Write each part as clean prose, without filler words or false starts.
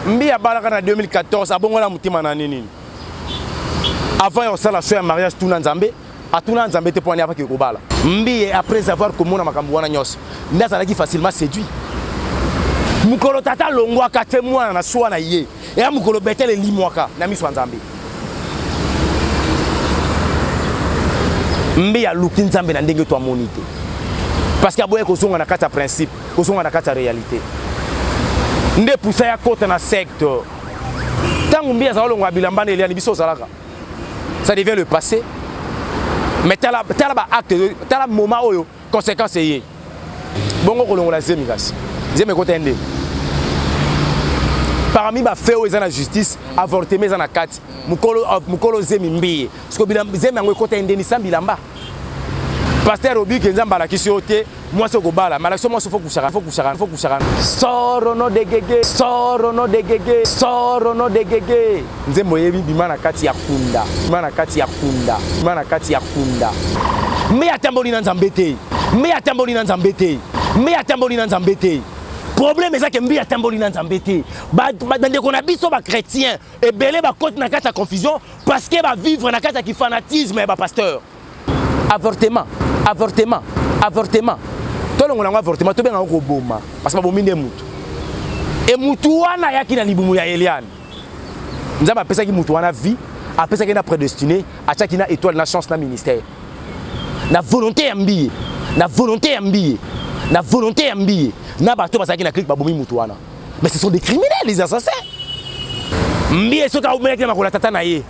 Mbi abalaka na 2014 abongola motema na nini? Avant ya kosala choix ya mariage tuna Nzambe, atuna Nzambe te mpo ani avaki kobala. Mbiye après avoir komona makambo wana nyonso nde azalaki facilement séduit. Mokolo tata alongwaka te mwana na choix na ye, eya mokolo Bethel elimwaka na miso ya Nzambe. Mbiye aluki Nzambe na ndenge to amoni te, parce que aboya kozonga na kati ya principe, kozonga na kati ya réalité nde pusa ya kota na secte. Ntango Mbiye azala olongola bilamba na Eliane, biso ozalaka, ça devient le passé. Mais tala, tala ba acte, tala moment oyo conséquence eye bongo kolongola zemi, kasi zemi ekota ye nde parmi bafaits oyo eza na justice, avortement eza na kati. Mokolo, mokolo zemi Mbiye siko zemi yango ekota ye ndeni sans bilamba. Pasteur Obike, Nzambe alakisi yo te mwasi okobala, malakisi yo mwasi fo kusaka, fo kusaka, fo kusaka. Sorono de gege, sorono de gege, sorono de gege. Nzembo oyebi, bima na kati ya kunda, bima na kati ya kunda, bima na kati ya kunda. Me atamboli na Nzambe te, me atamboli na Nzambe te, me atamboli na Nzambe te. Problème eza ke Mbi atamboli na Nzambe te. Bandeko na biso bachrétien ebele bakoti na kati ya confusion parce que bavivre na kati ya kifanatisme ya bapasteur. Avortement, avortement, avortement, tolongola yango avortement, tobenga yango koboma, parce que babomi nde mutu. E mutu wana ayaki na libumu ya Eliane, Nzambe apesaki mutu wana vie, apesaki na prédestiné, atiaki na étoile, na chance, na ministère, na volonté ya Mbiye, na volonté ya Mbiye, na volonté ya Mbiye na bato bazalaki na clique, babomi mutu wana. Mais ce sont des criminels, les assassins. Mbiye soki aumelaki na makolo ya tata na ye,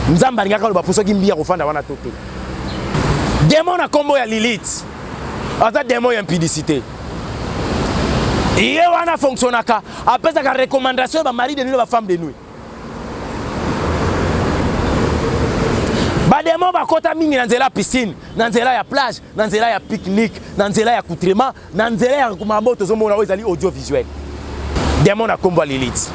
Nzambe alingaka aloba mpo soki Mbiye akofanda wana to te. Démon na nkombo ya Lilith aza démon ya impudicité. Ye wana fonctionnaka, apesaka recommandation ya bamari de nuit na bafemme de nuit. Badémon bakota mingi na nzela ya piscine, na nzela ya plage, na nzela ya pique-nique, na nzela ya accoutrement, na nzela ya makambo tozomona oyo ezali audiovisuel. Démon na nkombo ya Lilith,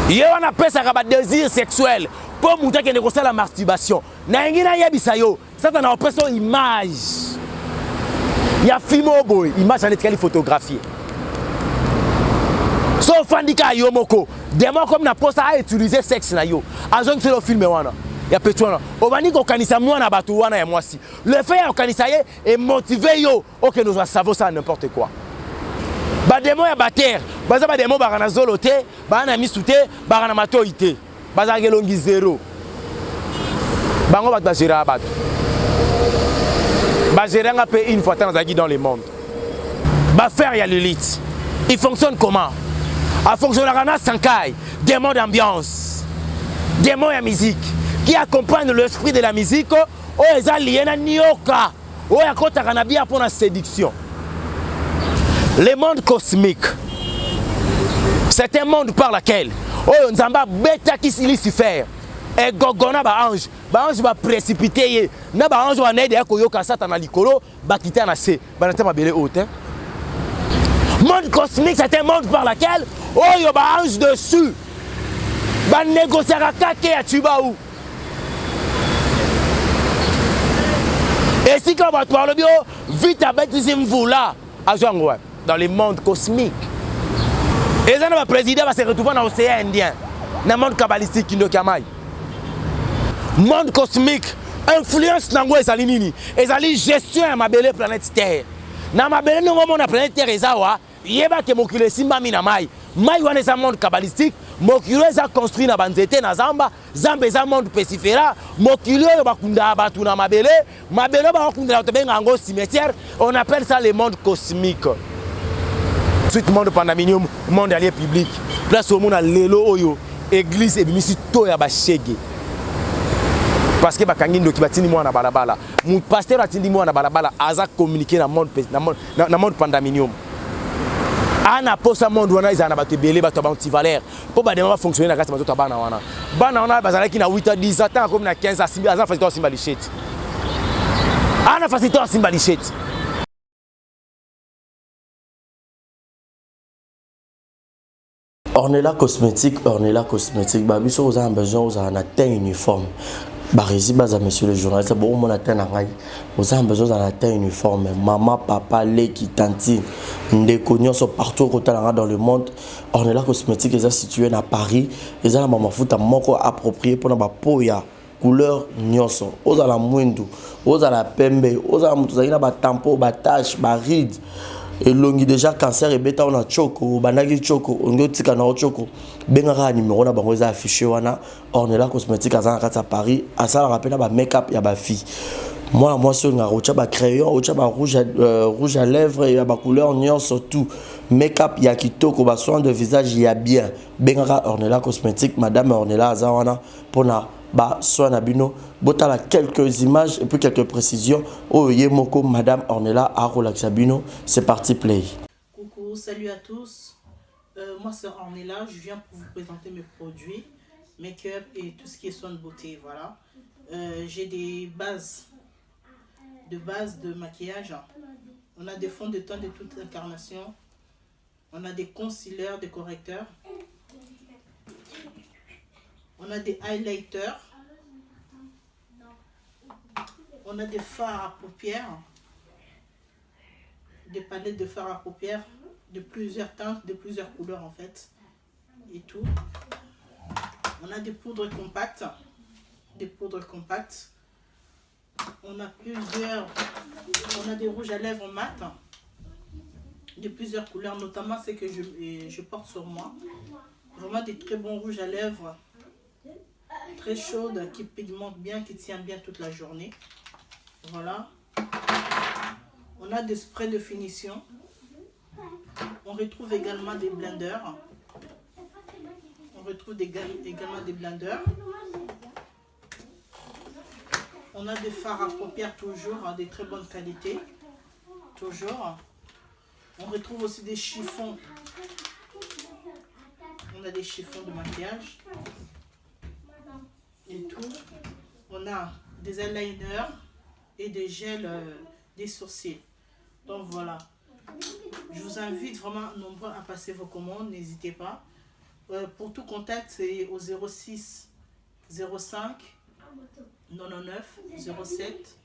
ye wana apesaka badésir sexuel mpo moto akende kosala masturbation. Nayengi nayebisa yo, Satana opesa yo image ya film oyo boye, image wana etikali photographie. So ofandi kaka yo moko, démon comme na posa autiliser sexe na yo, azongisela yo film wana ya peti wana, obandi kokanisa mwana bato wana ya mwasi. Le fait ya kokanisa ye emotiver yo okende ozwa savo, osala n'importe quoi. Badémon ya baterre baza badémon baka na zolo te, baa na misu te, baka na matoi te, bazalaka elongi zero. Bango bato bagéraka bato, bagéranga mpe une fois ntango nazalaki dans le monde. Baaffaire ya Lilith, il fonctionne comment? Afonctionnaka na Sankai, démon d'ambiance, démon ya musique qui accompagne l'esprit de la musique oyo eza lié na nioka oyo akɔtaka na bia mpo na séduction. Le monde cosmique, c'est un monde par laquelle oyo Nzambe abetaki Lucifer egogo na baange. Baange baprécipité ye na baange wana ede ya koyoka Satan na likolo, bakita na se, banata mabele oyo te. Monde cosmique, c'est un monde par laquelle oyo baange dessus banégociaka kake ya tubau esika bato balobi o vite abetisi mvula, azwa yango wapi? Dans le monde cosmique eza na baprésident base retrouva na océan Indien, na monde kabbalistique, kindoki ya mai. Monde cosmique, influence nango ezali nini? Ezali gestion ya mabele, planète Terre. Na mabele ndenge omona planète Terre eza wa, yebake mokili esimbami na mai. Mai wana eza monde kabbalistique. Mokili oyo eza construit na banzete na zamba. Zamba eza monde pesifera. Mokili oyo bakundaka bato na mabele, mabele oyo bakokundela bato, benga yango cimetière. On appelle ça le monde cosmique. Ensuite, monde pandaminium, monde allié public, place omona lelo oyo église ebimisi to ya bashege parce que bakangi ndoki, batindi mwana na balabala. Pasteur atindi mwana na balabala, aza communiqué na monde, na monde pandaminium. Ana posa monde wana ezala na bato ebele, bato ya baantivaleur, mpo badémon bafonctionne na kati ya bazoto ya bana wana. Bana wana bazalaki na 8 ans, 10 ans, ntango akomi na 15 ans, asimbi, aza na facilité asimba lichette, ana facilité asimba lichette. Ornella Cosmétique, Ornella Cosmétique, ba biso oza na besoin ozala na teint uniforme. Barezi baza, monsieur le journaliste, bokomona te na ngai oza na besoin ozala na teint uniforme. Mama, papa, leki, tantine, ndeko nyonso partout okotala nga dans le monde, Ornella Cosmétique eza situé na Paris. Eza na bamafuta moko approprié mpona bapeau ya couleur nyonso. Ozala mwindu, ozala pembe, ozala moto ozalaki na batampon, batache, baride, elongi déjà cancer ebeta na tioko, obandaki tioko, olingi otika na yo tioko, bengaka numéro na bango eza affiché wana. Ornella Cosmétique aza na kati ya Paris. Asalaka mpe na bamake-up ya bafille. Mwana mwasi olingaka otya bacrayon, otya barouge, rouge à lèvre ya bacouleur nyonso, tout make-up ya kitoko, basoin de visage ya bien, bengaka Ornella Cosmétique. Madame Ornella aza wana mpona basoin na bino. Botala quelques images et puis quelques précisions oyo ye moko madame Ornella akolakisa bino. C'est parti, play. Coucou, salut à tous. Moi, c'est Ornella, je viens pour vous présenter mes produits, make-up et tout ce qui est soins de beauté, voilà. J'ai des bases, de bases de maquillage. On a des fonds de teint de toute incarnation. On a des concealers, des correcteurs. On a des highlighters. On a des fards à paupières. Des palettes de fards à paupières de plusieurs teintes, de plusieurs couleurs en fait. Et tout. On a des poudres compactes. Des poudres compactes. On a plusieurs. On a des rouges à lèvres mat de plusieurs couleurs, notamment ceux que je porte sur moi. Vraiment des très bons rouges à lèvres, très chaudes, qui pigmentent bien, qui tient bien toute la journée. Voilà. On a des sprays de finition. On retrouve également des blenders. On retrouve également des blenders. On a des fards à paupières toujours, hein, de très bonne qualité. Toujours. On retrouve aussi des chiffons. On a des chiffons de maquillage. Et tout. On a des eyeliners et des gels des sourcils. Donc voilà. Je vous invite vraiment nombreux à passer vos commandes. N'hésitez pas. Pour tout contact, c'est au 06 05 99 07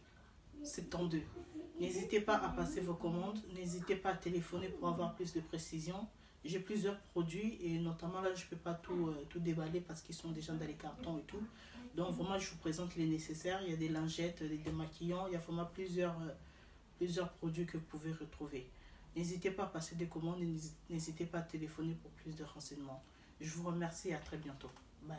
72. N'hésitez pas à passer vos commandes. N'hésitez pas à téléphoner pour avoir plus de précisions. J'ai plusieurs produits et notamment là, je ne peux pas tout déballer parce qu'ils sont déjà dans les cartons et tout. Donc vraiment, je vous présente les nécessaires. Il y a des lingettes, des démaquillants. Il y a vraiment plusieurs produits que vous pouvez retrouver. N'hésitez pas à passer des commandes et n'hésitez pas à téléphoner pour plus de renseignements. Je vous remercie et à très bientôt. Bye.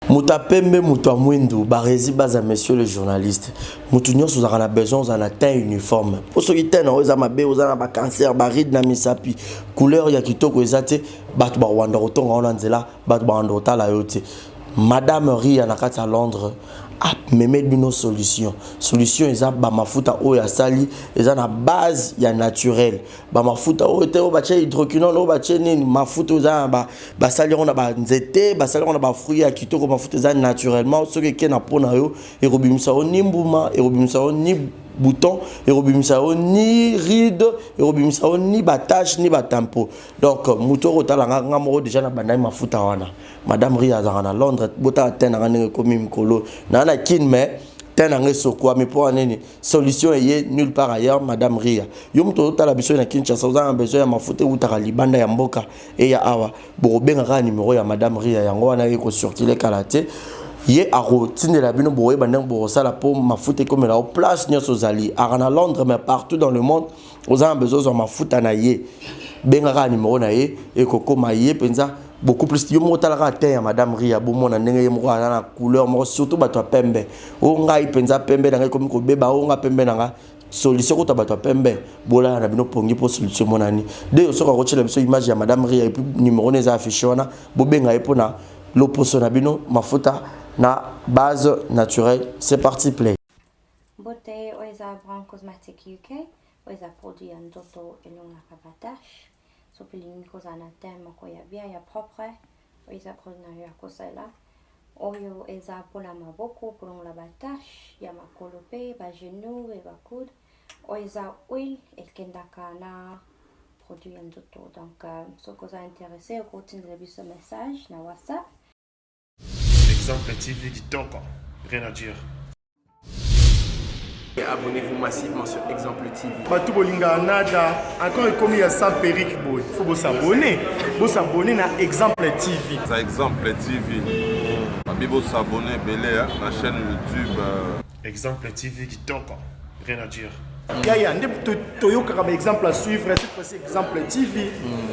Moto apembe, moto ya mwindu, Barezi baza, monsieur le journaliste, moto nyonso ozalaka na besoin ozala na teint uniforme, mpo soki teint na oyo eza mabe, oza na bacancer, baride na misapi, couleur ya kitoko eza te, bato bakowanda kotonga wana nzela, bato bakowanda kotala yo te. Madame Ria na kati ya Londres amemeli bino solution. Solution eza bamafuta oyo asali, eza na base ya naturel. Bamafuta oyo te oyo batie hydroquinone, oyo batie nini. Mafuta oyo eza na basali yango na banzete, basali yango na bafruit ya kitoko. Mafuta eza naturellement. Soki eke na mpo na yo, ekobimisa yo ni mbuma, ekobimisa yo ni bouton, ekobimisa yo ni ride, ekobimisa yo ni batache, ni batampo. Donc moto oyo kotala nga, nga moko déjà na bandai mafuta wana. Madame Ria azalaka na Londres. Botala te na nga ndenge ekomi mikolo naa na Kine, mais te na nga esokwami. Mpo nini? Solution eye nulle part ailleurs, madame Ria. Yo moto ozotala biso na Kinshasa, oza na besoin ya mafuta eutaka libanda ya mboka eya awa, bokobenga kaka numéro ya madame Ria, yango wana ekocirculer kala te. Ye akotindela bino, bokoyeba ndenge bokosala mpo mafuta ekomela yo place nyonso ozali. Aka na Londres, mais partout dans le monde, oza na besoin ozwa mafuta na ye, benga kaka numéro na ye, ekokoma ye mpenza beaucoup plus. Yo moko otalaka te ya madame Ria, bomona ndenge ye moko aza na couleur moko. Surtout bato ya pembe, oyo ngai mpenza pembe na ngai ekomi kobeba, oyo nga pembe na nga, solution kota. Bato ya pembe, bolala na bino pongi mpo solution emonani. De soki akotiela biso image ya madame Ria et puis numéro na eza affiché wana, bobenga ye mpona loposo na bino, mafuta na base naturelle. C'est parti, play. Mbote, oyo eza Brown Cosmetic UK. Oyo eza produit ya nzoto elongaka batache. Soki olingi kozala na teint moko ya bien, ya propre, oyo eza produit na yo ya kosalela. Oyo eza mpona maboko, kolongola batache ya makolo mpe bagenou e bacoude. Oyo eza huile ekendaka na produit ya nzoto. Donc soki oza intéressé, okotindela biso message na WhatsApp. Exemple TV kitoko, rien à dire. Abonnez-vous massivement sur Exemple TV. Bato bolingaka nada encore ekomi ya sans perruque boye faut bosabone bosabone na Exemple TV. Ça Exemple TV. Babi bosabone ebele na chaîne YouTube. Exemple TV kitoko, rien à dire. Yaya nde toyokaka ba exemple à suivre, cette fois-ci Exemple TV.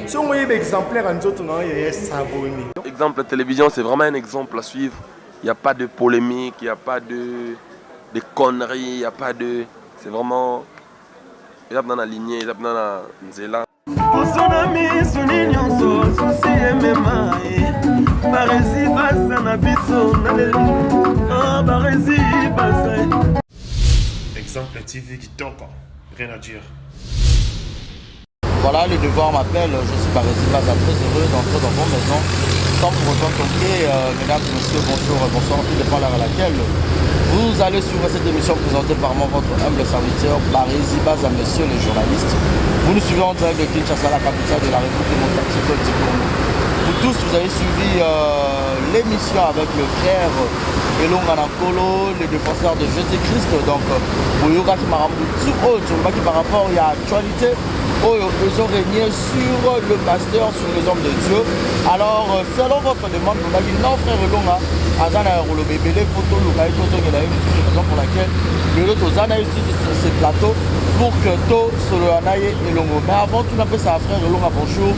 Soki oyeba exemplaire ya nzoto na yo, yaya, s'abonner. Exemple Télévision, c'est vraiment un exemple à suivre. Il n'y a pas de polémique, il n'y a pas de conneries, il n'y a pas de. C'est vraiment. Il y a dans la lignée, il y a dans la nzela. Poso na miso nyonso susi emema ye Barezi baza na biso na lelo Barezi baza. Exemple TV kitoko, rien à dire. Voilà, le devoir m'appelle, je suis Barezi Baza, très heureux d'entrer dans vos maisons sans pour autant toquer. Mesdames, messieurs, bonjour, bonsoir, tout dépend l'heure à laquelle vous allez suivre cette émission présentée par moi, votre humble serviteur, Barezi Baza, monsieur le journaliste. Vous nous suivez en direct de Kinshasa, la capitale de la République démocratique du Congo. Vous tous, vous avez suivi l'émission avec le frère Elonga Nakolo, le défenseur de Jésus-Christ. Donc, boyokaki makambo oyo tolobaki par rapport ya actualité oyo ezo régner sur le pasteur, sur les hommes de Dieu. Alors, selon votre demande, bolobaki non, frère Elonga aza na koloba ebele po toluka ye, tozongela ye lisusu, raison pour laquelle lelo toza na ye lisusu sur ce plateau pour que tosolola na ye elongo. Mais avant tout, napesa frère Elonga bonjour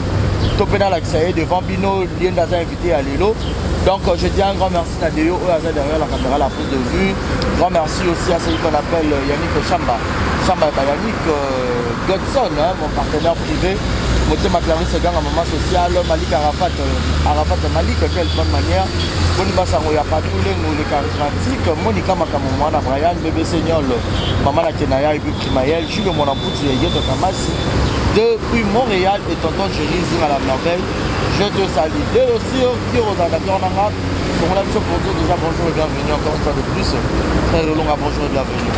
to mpe nalakisa ye devant bino, ye nde aza invité ya lelo. Donc je dis un grand merci na Deyo oyo aza derrière la caméra, la prise de vue. Grand merci aussi à celui qu'on appelle Yannick Chamba Chamba, ba Yannick Godson, hein, mon partenaire privé. Motema Clarisse Ganga, maman sociale. Malik Arafat, Arafat Malik, quelle bonne manière. Boni basango ya Patulengo le charismatique, Monica Makambo, mwana Brian, bébé Seigneur, maman na Kenaya et puis Primaël, Jules Monamputi et Yeto Kamasi depuis Montréal et tonton Jerry Zinga la merveille. Je te salue. De aussi qui aux nanga. Donc là, pour dire déjà bonjour et bienvenue encore une fois de plus. Frère Elonga, bonjour et bienvenue.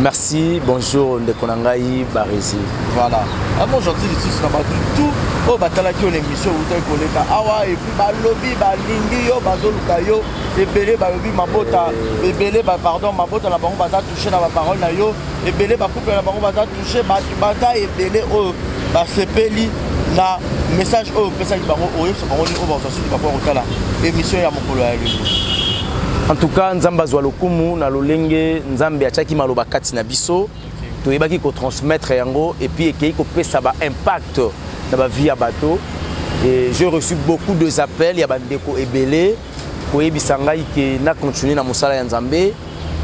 Merci, bonjour ndeko na ngai Barezi. Voilà. Un bon gentil lisusu na bato tout oyo batalaki yo na émission outaki koleka awa et puis balobi balingi yo, bazoluka yo ebele, balobi mabota ebele, pardon, mabota na bango baza touché na baparole na yo ebele, bacouple na bango baza touché, bato baza ebele oyo basepeli na message oyo opesaki bango. Oyebisa bango nini oyo bazwa soki bakoya kotala émission ya mokolo ya lelo? En tout cas, Nzambe azwa lokumu na lolenge Nzambe atiaki maloba kati na biso, toyebaki kotransmettre yango et puis ekei kopesa baimpact na bavie ya bato. Et j'ai reçu beaucoup de appels ya bandeko ebele koyebisa ngai ke na continue na mosala ya Nzambe.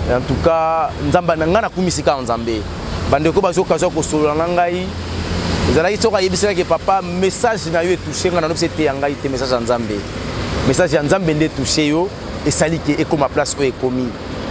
En tout cas, Nzambe na ngai, nakumisi kaka Nzambe. Bandeko bazokazwa kosolola na ngai, ezalaki soki ayebisaki: "Papa, message na yo etouche ngai." Nanobisa ete ya ngai te, message ya Nzambe, message ya Nzambe nde etouche yo, esali ke ekóma place oyo ekomi.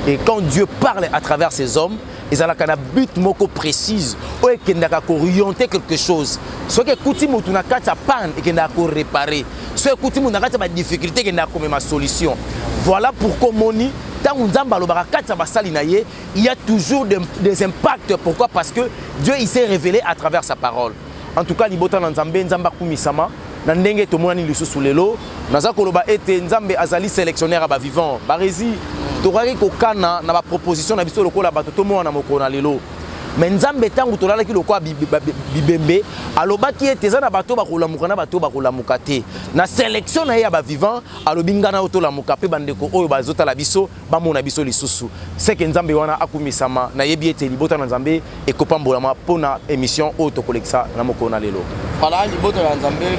Et quand Dieu parle à travers ses hommes, ezalaka na but moko précise oyo ekendaka koorienter quelque chose. Soki ekuti motu na kati ya panne, ekendaka koréparer. Soki ekuti motu na kati ya badifficulté, ekendaka komema solution. Voilà pourquoi omoni ntango Nzambe alobaka kati ya basali na ye, il y a toujours des impacts. Pourquoi? Parce que Dieu, il s'est révélé à travers sa parole. En tout cas, libota na Nzambe, Nzambe akumisama na ndenge tomonani lisusu lelo. Naza koloba ete Nzambe azali sélectionnaire ya bavivant. Barezi, tokokaki kokana na baproposition na biso lokola bato tomona na mokolo na lelo, mais Nzambe, ntango tolalaki lokola bibembe, alobaki ete eza na bato bakolamuka na bato bakolamuka te. Na sélection na ye ya bavivant, alobi ngai na yo tolamuka mpe bandeko oyo bazotala biso bamona biso lisusu. Seke Nzambe wana akumisama. Nayebi ete libota na Nzambe ekopambolama mpona émission oyo tokolekisa na mokolo na lelo. Voilà, libota ya Nzambe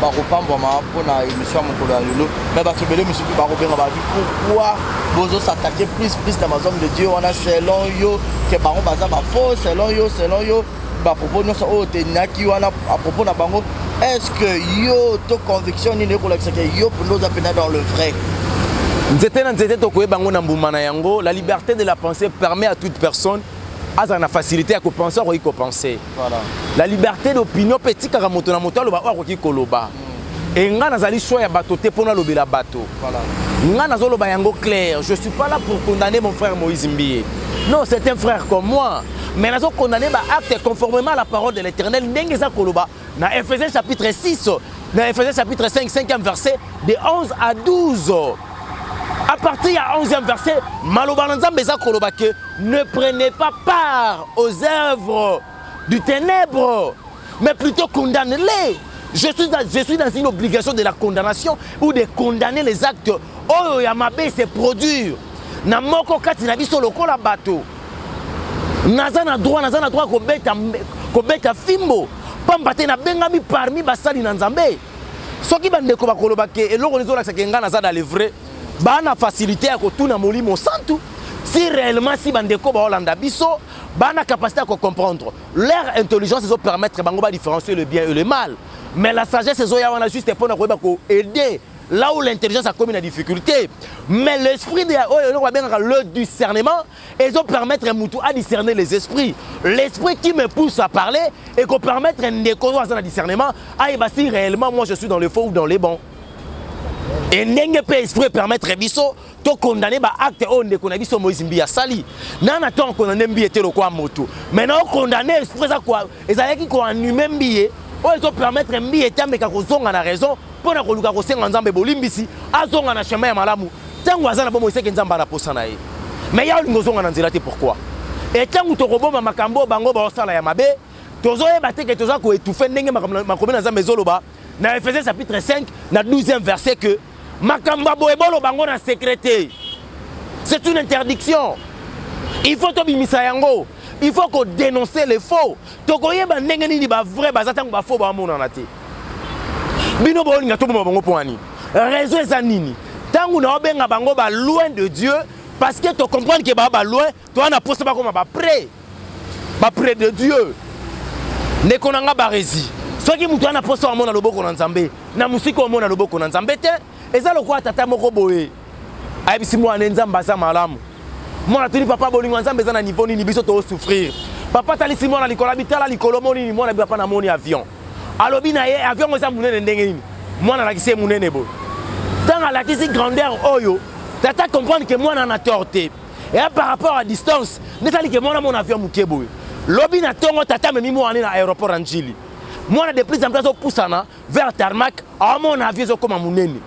bakopambwama mpona émission ya mokolo ya lelo. Mais bato ebele mosusu bakobenga, babi: "Pourquoi bozos'attaquer plus plus na bahommes de Dieu wana? Selon yo ke bango baza bafaux, selon yo bapropos nyonso oyo tenaki wana à propos na bango, est ce que yo to conviction nini ekolakisaka yo mpenza oza mpenza dans le vrai?" Nzete na nzete tokoyeba yango na mbuma na yango. La liberté de la pensée permet à toute personne azala na facilité ya kopenser, akoki kopenser. La liberté d'opinion mpe etikaka moto na moto aloba oyo akoki koloba. E ngai nazali choix ya bato te mpo nalobela bato. Ngai nazoloba yango clair: je suis pas là pour condamner mon frère Moïse Mbiye. Non, c'est un frère comme moi, mais nazocondamner baacte conformément à la parole de l'Éternel, ndenge eza koloba na Ephésiens chapitre 6, na Ephésiens chapitre 5, 5e verset, de 11 à 12. À partir ya 11e verset, maloba na Nzambe eza koloba que ne prenez pas part aux œuvres du ténèbre, mais plutôt condamnez-les. Je suis, dans, je suis dans une obligation de la condamnation ou de condamner les actes oyo ya mabe se produire na moko kati na biso lokola bato. Naza na droit, naza na droit kobeta, kobeta fimbo pamba te nabengami parmi basali na Nzambe. Soki bandeko bakoloba ke eloko ezolakisa ke ngai naza dans le vrai, baa na facilité ya kotuna Molimo Santu si réellement si bandeko baolanda biso baa na capacité ya kocomprendre. Leur intelligence ezopermettre bango badifférencier le bien et le mal, mais la sagesse ezoya wana juste mpona koyeba koaider là où l'intelligence akomi na difficulté. Mais l'esprit de oyo eloko babengaka le discernement ezopermettre mutu à discerner les esprits. L'esprit qui me pousse à parler et kopermettre ndeko oyo aza na discernement ayeba si réellement moi je suis dans le faux ou dans les bons. E ndenge mpe esprit permettre biso tokondane baacte oyo ndeko na biso Moïse Mbiye asali. Nana to akondane Mbiye te lokwa moto, mais na okondane esprit eza ezalaki koanimer Mbiye oyo ezopermettre Mbiye te ameka kozonga na raison mpo na koluka kosenga Nzambe bolimbisi, azonga na chemin ya malamu. Ntango aza na bomoi, seke Nzambe ana posa na ye, mais ya olinga ozonga na nzela te. Pourquoi? E ntango tokoboma makambo oyo bango baosala ya mabe, tozoyeba te ke toza koétouffer ndenge makomi na Nzambe ezoloba na Ephésiens chapitre 5 na 12e verset que makambo ya boye boloba yango na secret te. C'est une interdiction. Il faut tobimisa yango, il faut kodénoncer les faux. Tokoyeba ndenge nini bavrai baza ntango bafaux bamonana te. Bino bolinga toboma bango mpo nini? Raison eza nini? Ntango na obenga bango baloin de Dieu, parce que tocomprendre ke baa baloin, toza na posa bakoma baprès, baprès de Dieu. Ndeko na nga Baresi, soki moto ana posa amona loboko na Nzambe na mosika, omona loboko na Nzambe te. Eza lokola tata moko boye ayebisi mwana: Nzambe aza malamu. Mwana tuni: Papa, bolingo ya Nzambe eza na niveau nini? Biso tozosouffrir. Papa atalisi mwana likolo, abi: Tala likolo, moni nini? Mwana abi: Papa, namoni avion. Alobi na ye: Avion ngo eza monene ndenge nini? Mwana alakisi ye monene boye. Ntango alakisi grandeur oyo, tata comprendre ke mwana na tort te, eya par rapport à distance nde tali ke mwana mona avion moke boye. Lobi na ntongo, tata amemi mwana na aéroport ya Njili. Mwana de plus en plus azopusana vers tarmac, aomona avion ezokóma monene.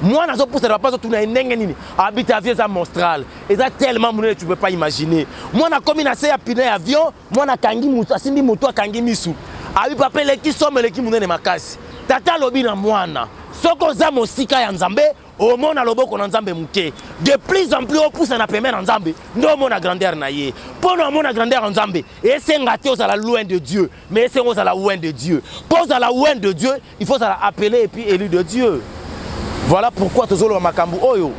Mwana azopusana, papa azotuna ye: Ndenge nini? Abita: Avion eza monstral, eza tellement monene, tu peux pas imaginer. Mwana akomi na se ya pneu ya avion, mwana akangi mutu, asimbi motu, akangi misu, abi: Papa, eleki somo, eleki monene makasi. Tata alobi na mwana: Soki oza mosika ya Nzambe, omona loboko na Nzambe moke. De plus en plus opusana pembeni na Nzambe, nde omona grandeur na ye. Mpo na omona grandeur ya Nzambe, esenga te ozala loin de Dieu, mais esenga ozala loin de Dieu. Mpo ozala loin de Dieu, il faut ozala appelé et puis élu de Dieu. Voilà pourquoi tozoloba makambo oyo,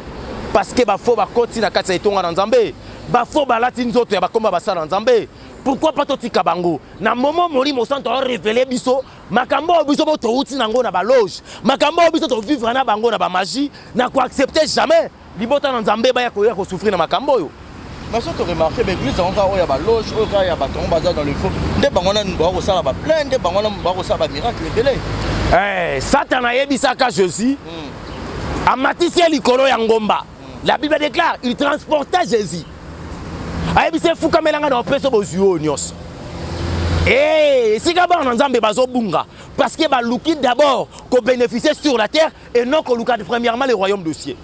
parce que bafaux bakoti na kati ya etonga na Nzambe, bafaux balati nzoto ya bakomba basala na Nzambe. Pourquoi pas totika bango na momo? Molimo Santo arévéler biso makambo oyo biso mo touti nango na baloge, makambo oyo biso tovivre na bango na bamagie. Na koaccepter jamais libota na Nzambe baya koya kosouffrir na makambo oyo. Mais soki toremarquer, baéglise yango kaka oyo ya baloge, oyo kaka ya bato yango baza dans le faux, nde bango nanu bakosala baplein, nde bango nanu bakosala bamiracle ebele. Eh, Satan ayebisaka Jésus, amatisi ye likolo ya ngomba. La Bible déclare: il transporta Jésus, ayebisi: Efukamelanga na opesa bozwi oyo nyonso. Esika bana na Nzambe bazobunga, parce que baluki d'abord kobénéficier sur la terre et non koluka premièrement le royaume de cieux.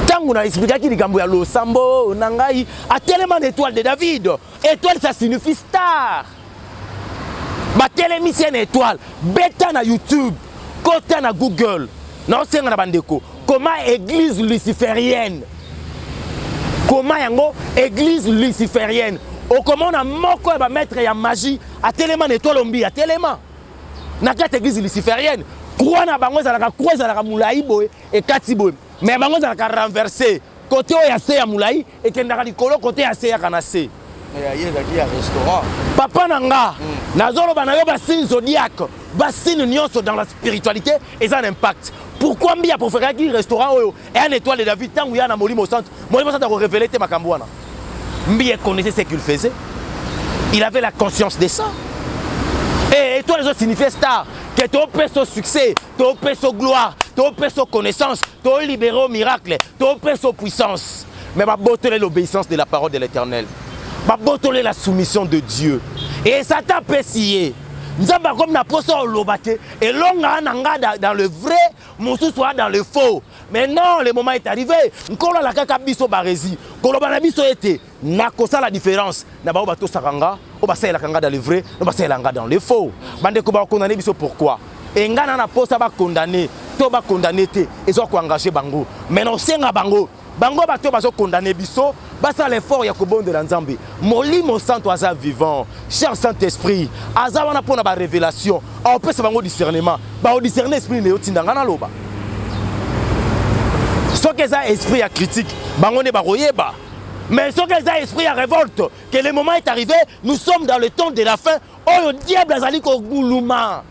Ntango na expliquaki likambo ya losambo na ngai, atelema na étoile de David. Étoile, ça signifie star. Batelemisi ye na étoile. Beta na YouTube, kota na Google, naosenga na bandeko, koma église luciférienne, koma yango église luciférienne, okomona moko ya bamaître ya magie atelema na étoile ombi atelema na kati église luciférienne. Croix na bango ezalaka, croix ezalaka molai boye, ekati boye, mais bango ezalaka renversé. Côté oyo ya se ya molai ekendaka likolo, côté ya se yaka na se. Ye ezalaki ya restaurant. Papa na nga, nazoloba na yo, basigne zodiaque, basigne nyonso dans la spiritualité eza na impact. Pourquoi Mbiye apréféraki restaurant oyo eya na étoile de David? Ntango ya na Molimo Centre, Molimo Centre akorévéler te makambo wana. Mbiye connaissait ce qu'il faisait, il avait la conscience de ça. Et étoile ezosignifie star, ke topesa succès, topesa gloire, topesa connaissance, tolibérer au miracle, topesa puissance. Mais babotole l'obéissance de la parole de l'Éternel, babotole la soumission de Dieu, et Satan apesi ye. Nzambe akomi na posa oloba te elonga na nga dans le vrai, mosusu a dans le faux. Mais non, le moment est arrivé. Nkolo alakaka biso barezi koloba na biso ete nakosala différence na bango batosaka nga, oyo basalelaka nga dans le vrai, oyo basalelaka nga dans le faux. Bandeko, bakondane biso pourquoi? E nga na posa bakondane to bakondane te, eza koengage bango. Mais na osenga bango, bango bato bazokondane biso, basala effort ya kobondela Nzambe. Molimo Santo aza vivant. Cher Saint Esprit aza wana mpona barévélation, aopesa bango discernement, baodiscerne esprit nde otinda nga naloba. Soki eza esprit ya critique, bango nde bakoyeba. Mais soki eza esprit ya révolte, que le moment est arrivé, nous sommes dans le temps de la fin oyo diable azali koguluma,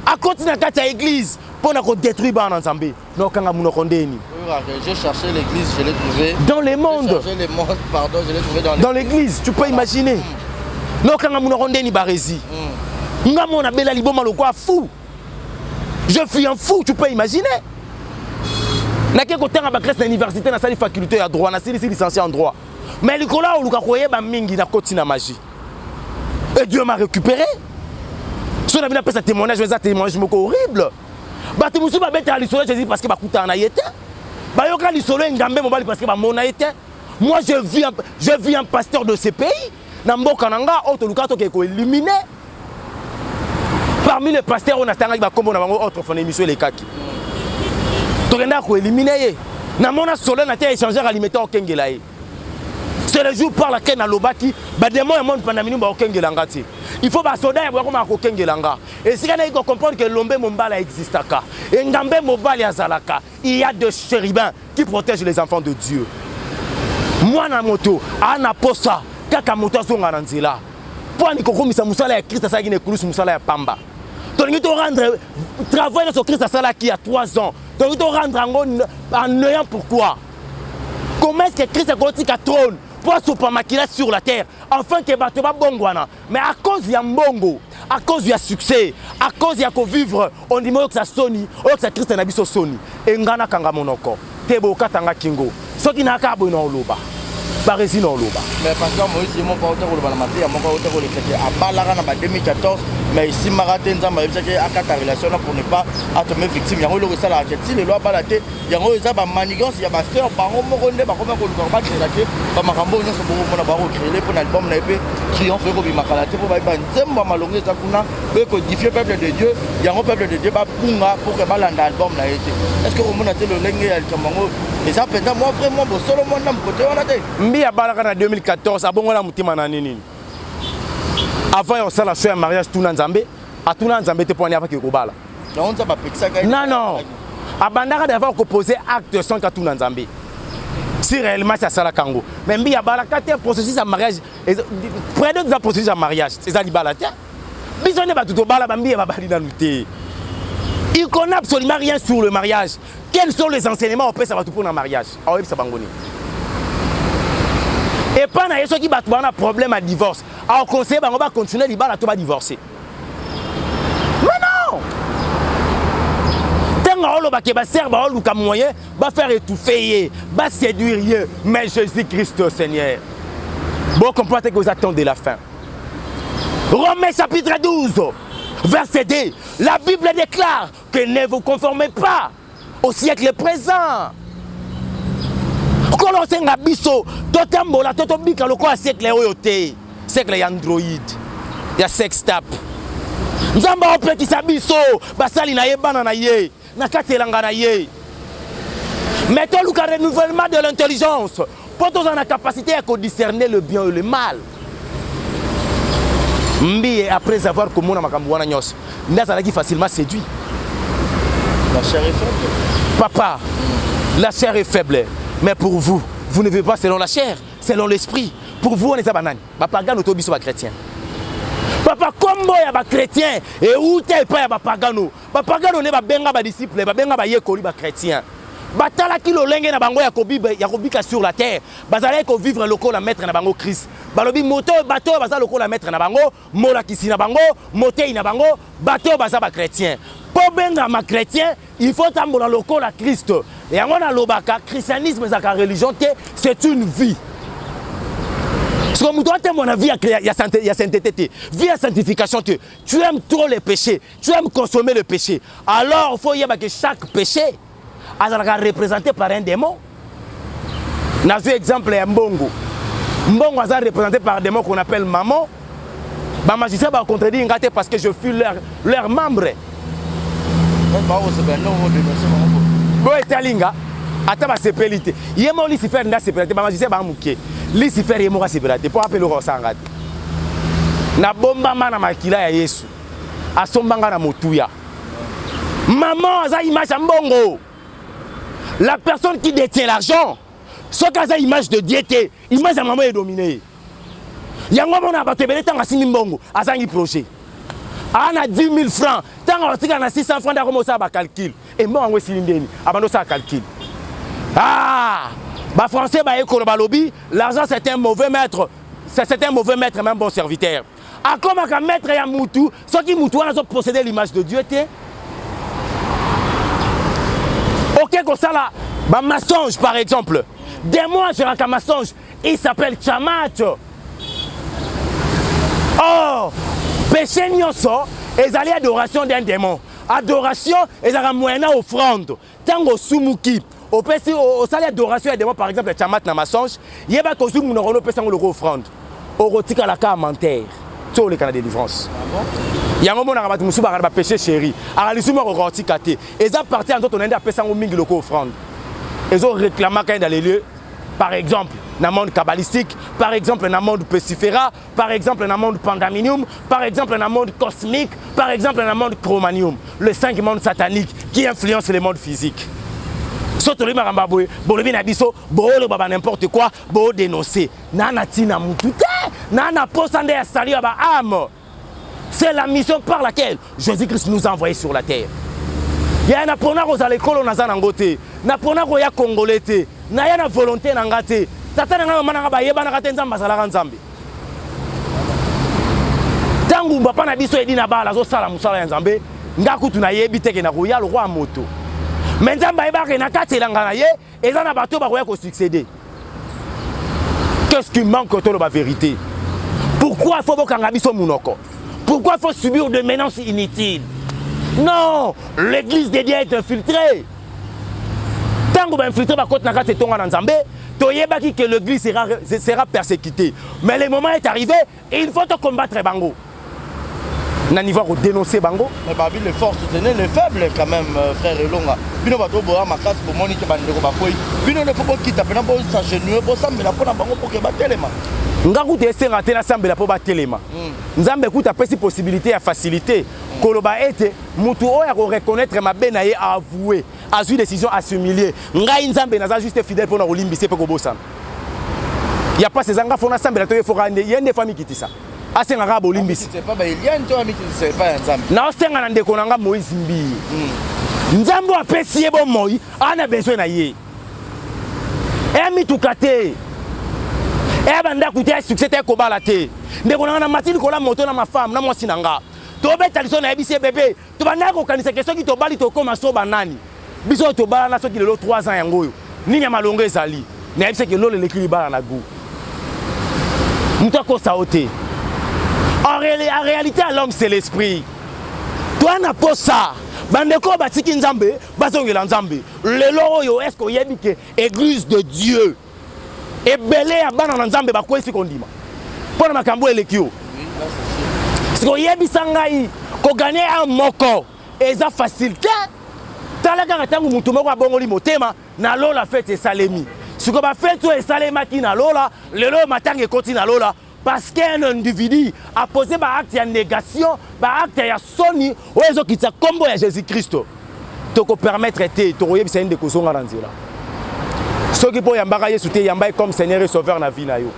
akoti na kati ya église mpo na kodétruire bana na Nzambe, na okanga monoko ndeni? J'ai cherché l'église, je l'ai trouvé. Dans le monde. J'ai cherché le monde, pardon, je l'ai trouvé dans Dans l'église, tu peux imaginer. Nokanga monoko ndeni? Barezi, nga mona bela liboma lokwa fou. Je suis un fou, tu peux imaginer. Nake kotanga baclasse na université, nasali faculté ya droit, nasilisi licencié en droit. Mais likolo oluka koyeba mingi, nakoti na magie et Dieu m'a récupéré. So na bino apesa témoignage, eza témoignage moko horrible. Bato mosusu babetaka lisolo ya Jésus parce que bakutana na ye te, bayoka lisolo engambe mobali parce que bamona ye te. Moi, je vis un pasteur de ce pays, na mboka na nga oyo toluka tokeke koélimine. Parmi les pasteurs oyo natangaki bakombo na bango autrefois na émission elekaki, tokendaka koélimine ye. Namona solo na te, échangeur alimentaire okengela ye. C'est le jour par laquelle nalobaki badémon ya monde pandamini baokengela nga te. Il faut basoda ya boyakomaka kokengela nga. Esika nayi kocomprendre ke lombe mobali existaka, engambe mobali azalaka, il y a des chérubins qui protègent les enfants de Dieu. Mwana moto ana posa kaka moto azonga na nzela mpo ani kokomisa mosala ya Christ asalaki na ekulusu mosala ya pamba. Tolingi torendre travail nyonso Christ asalaki ya 3 ans, tolingi torendre yango en néant. Pourquoi? Comment est-ce que Christ akotika trône mpo asopa makila sur la terre afin ke bato babongwana? Mais à cause ya mbongo, à cause ya succès, à cause ya kovivre, ondimi oyokisa soni, oyokisa Christ na biso soni. Enga nakanga monoko te, bokatanga kingo soki nayaka boye na oloba baresi na oloba. Mais pasteur Moïse ye moko auta koloba na mateya moko, auta kolekaki, abalaka na ba 2014, mais esimbaka te. Nzambe ayebisaki akata relation na pour ne pas atombe victime. Yango eloko esalaka ke ti lelo abala te. Yango eza bamanigance ya basœur bango moko nde bakomi koluka bacréelake bamakambo oyo nyonso bokomona bakocréele mpo na album na ye mpe triomphe ekobima kala te, mpo bayeba nzembo ya malongo eza kuna mpe kodifie peuple de Dieu. Yango peuple de Dieu babunga pour ke balanda album na ye te. Est ce que komona te lolenge ya likambo yango eza mpenza mwa vraiment bosolo mwa ndambo kote wana te? Mbi abalaka na 2014, abongola motema na nini? Avant ya kosala so ya mariage, tuna Nzambe. Atuna Nzambe te mpo ani avaki kobala. Yango Nzambe apekisaka. Non, non, abandaka d'abord koposer acte sans katuna Nzambe si réellement si asalaka yango. Mais mbi abalaka te. Processus ya mariage près de eza processus ya mariage, eza libala te. Biso nde bato tobala, bambi ya babali nanu te. Il connaît absolument rien sur le mariage. Quels sont les enseignements opesa bato mpona mariage? Aoyebisa bango nini? Epai na ye, soki bato bana problème ya divorce, aoconseille bango bacontinue libala to badivorce? Mais non, ntango aolobake basœur baoluka moyen bafaire étouffer ye, baséduire ye. Mais Jésus Christ Seigneur, bocomprendre te que oza temps de la fin. Romains chapitre 12 verset 2, la Bible déclare que ne vous conformez pas au siècle présent. Nkolo osenga biso totambola to tobika lokola siècle oyo te, siècle ya android, ya sextape. Nzambe aopekisa biso basali na ye, bana na ye, na kati elanga na ye, mais toluka renouvellement de l'intelligence mpo tozala na capacité ya kodiscerner le bien et le mal. Mbiye, après avoir komona makambo wana nyonso, nde azalaki facilement séduit. La chair est faible. Papa, la chair est faible, mais pour vous, vous ne vivez pas selon la chair, selon l'esprit. Pour vous, on eza banani? Bapagano to biso bachrétien? Papa, kombo ya bachrétien euta epai ya bapagano. Bapagano nde babenga badisciple, babenga bayekoli bachrétien. Batalaki lolenge na bango ya kobika sur la terre, bazalaki kovivre lokola maître na bango Christ. Balobi moto, bato oyo baza lokola maître na bango, molakisi na bango, motei na bango, bato oyo baza bachrétien. Mpo bengama chrétien, il faut tambola lokola Christ. Yango nalobaka, christianisme ezalaka religion te, c'est une vie. Parce que moto atemwa na vie ya, ya, ya sainteté te, vie ya sanctification te. Tu aimes trop le péché, tu aimes consommer le péché. Alors faut yeba que chaque péché azalaka représenté par un démon. Nazwi exemple ya mbongo. Mbongo aza représenté par un démon qu'on appelle maman. Ba magicien ba contredire nga te parce que je fus leur, leur membre. Bo etali nga ata basepeli te ye moko lucifer nde asepela te bamagicien baa moke lucifer ye moko asepela te mpo apela okosanga te nabombama na makila ya yesu asomba nga na motuya maman aza image ya mbongo la personne qui détient l'argent soki aza image de dieu te image ya mama edomine ye yango amona bato ebele ntango asimbi mbongo azangi projet aa na 10 000 francs ntango akotikala na 600 francs nde akoma osala bacalcule e mbongo yango esili ndeni abandi osala calcule ah bafrançais bayekolo balobi l'argent c'est un mauvais maître c'est un mauvais maître mais un bon serviteur akomaka maître ya mutu soki mutu wana azo posséder l'image de Dieu te oke kosala ba mensonge par exemple démon agéraka mensonge il s'appelle Chamat or péché nyonso ezali adoration d'un démon adoration ezalaka moyen na offrande Tango osumuki, opesi osali adoration ya demon par exemple ya Tiamat na mensonge, yeba que ozwi munoko no opesi yango lokola offrande. Okotikala kaka menteur. Ti oleka na delivrance. Ah yango omonaka bato mosusu bakala ba péché chéri. Aka lisumu akoka kotika te. Eza partie ya nzoto na ye nde apesi yango mingi lokola offrande. Ezo réclamaka ye dans les lieux par exemple na monde kabbalistique, par exemple na monde pestifera, par exemple na monde pandaminium, par exemple na monde cosmique, par exemple na monde chromanium, le cinq monde satanique qui influence le monde physique. So tolobi makambo ya boye, bolobi na biso, booloba ba n'importe quoi, bo dénoncer. Na na tina mutu te, na na posa nde ya salut ya ba âme. C'est la mission par laquelle Jésus-Christ nous a envoyés sur la terre. Ya na pona kozala ekolo naza nango te, na pona koya congolais te, naya na volonté na nga te. Tata na nga mama na nga bayebanaka te, Nzambe azalaka Nzambe. Ntango papa na biso Edina Bala azosala mosala ya Nzambe, nga kutu nayebi te ke nakoya lokola moto. Me Nzambe ayebaka ke na kati elanga na ye eza na bato bakoya ko succéder. Qu'est-ce qui manque toloba vérité? Pourquoi faut bokanga biso munoko? Pourquoi faut subir des menaces inutiles? Non, l'église de Dieu est infiltrée. Tango ba infiltré bakoti na kati etonga na Nzambe, toyebaki que l'église sera, sera persécutée. Mais le moment est arrivé, il faut te combattre bango. Na niveau ya kodénoncer bango. Mais babi le fort soutenait le faible quand même, euh, frère Elonga. Bino bato boya makasi bomoni ke bandeko bakwei. Bino nde faut bokita pena bos'agenouiller bosambela mpo na bango mpo ke batelema. Nga kutu esenga te nasambela mpo batelema. Mm. Nzambe kutu apesi possibilité ya facilité mm. koloba ete mutu oyo ako reconnaître mabe na ye avouer azwi décision à s'humilier ngai nzambe naza juste fidèle mpo na kolimbisa mpe kobosana ya pasi eza nga fo nasambela to ye foka nde ye nde fo amikitisa asenga kaka bolimbisi naosenga na ndeko na nga moïse mbiye hmm. nzambe oyo apesi ye bomoi ana besoin na ye eya mituka te eya bandako te ya succès te ekobala te ndeko na nga na mati likolo ya moto na mafame na mwasi na nga tobeta liso nayebisi ye bebe tobandaki kokanisa ke soki tobali tokoma so banani biso oyo tobalana soki lelo 3 ans yango oyo nini ya malonga ezali nayebisi ke lola eleki libala na gout moto akosa yo te en réalité à l'homme c'est l'esprit toa na posa bandeko oyo batiki nzambe bazongela nzambe lelo oyo est ce que oyebi ke église de dieu Ebele ya bana na Nzambe bakwesi kondima mpo na makambo eleki yo. Sikoyo yebisa ngai, koganye a moko eza facile te. Tala kaka ntango moto moko abongoli motema na lola, feti esalemi. Sikoyo bafeti oyo esalemaki na lola, lelo oyo matanga ekoti na lola parce qu'un individu a posé ba acte ya négation, ba acte ya soni oyo ezokitisa nkombo ya Jésus Christ. Toko permettre te, tokoyebisa ye nde kozonga na nzela. Soki mpo oyambaka Yesu te, yamba ye comme Seigneur et Sauveur na vie na yo.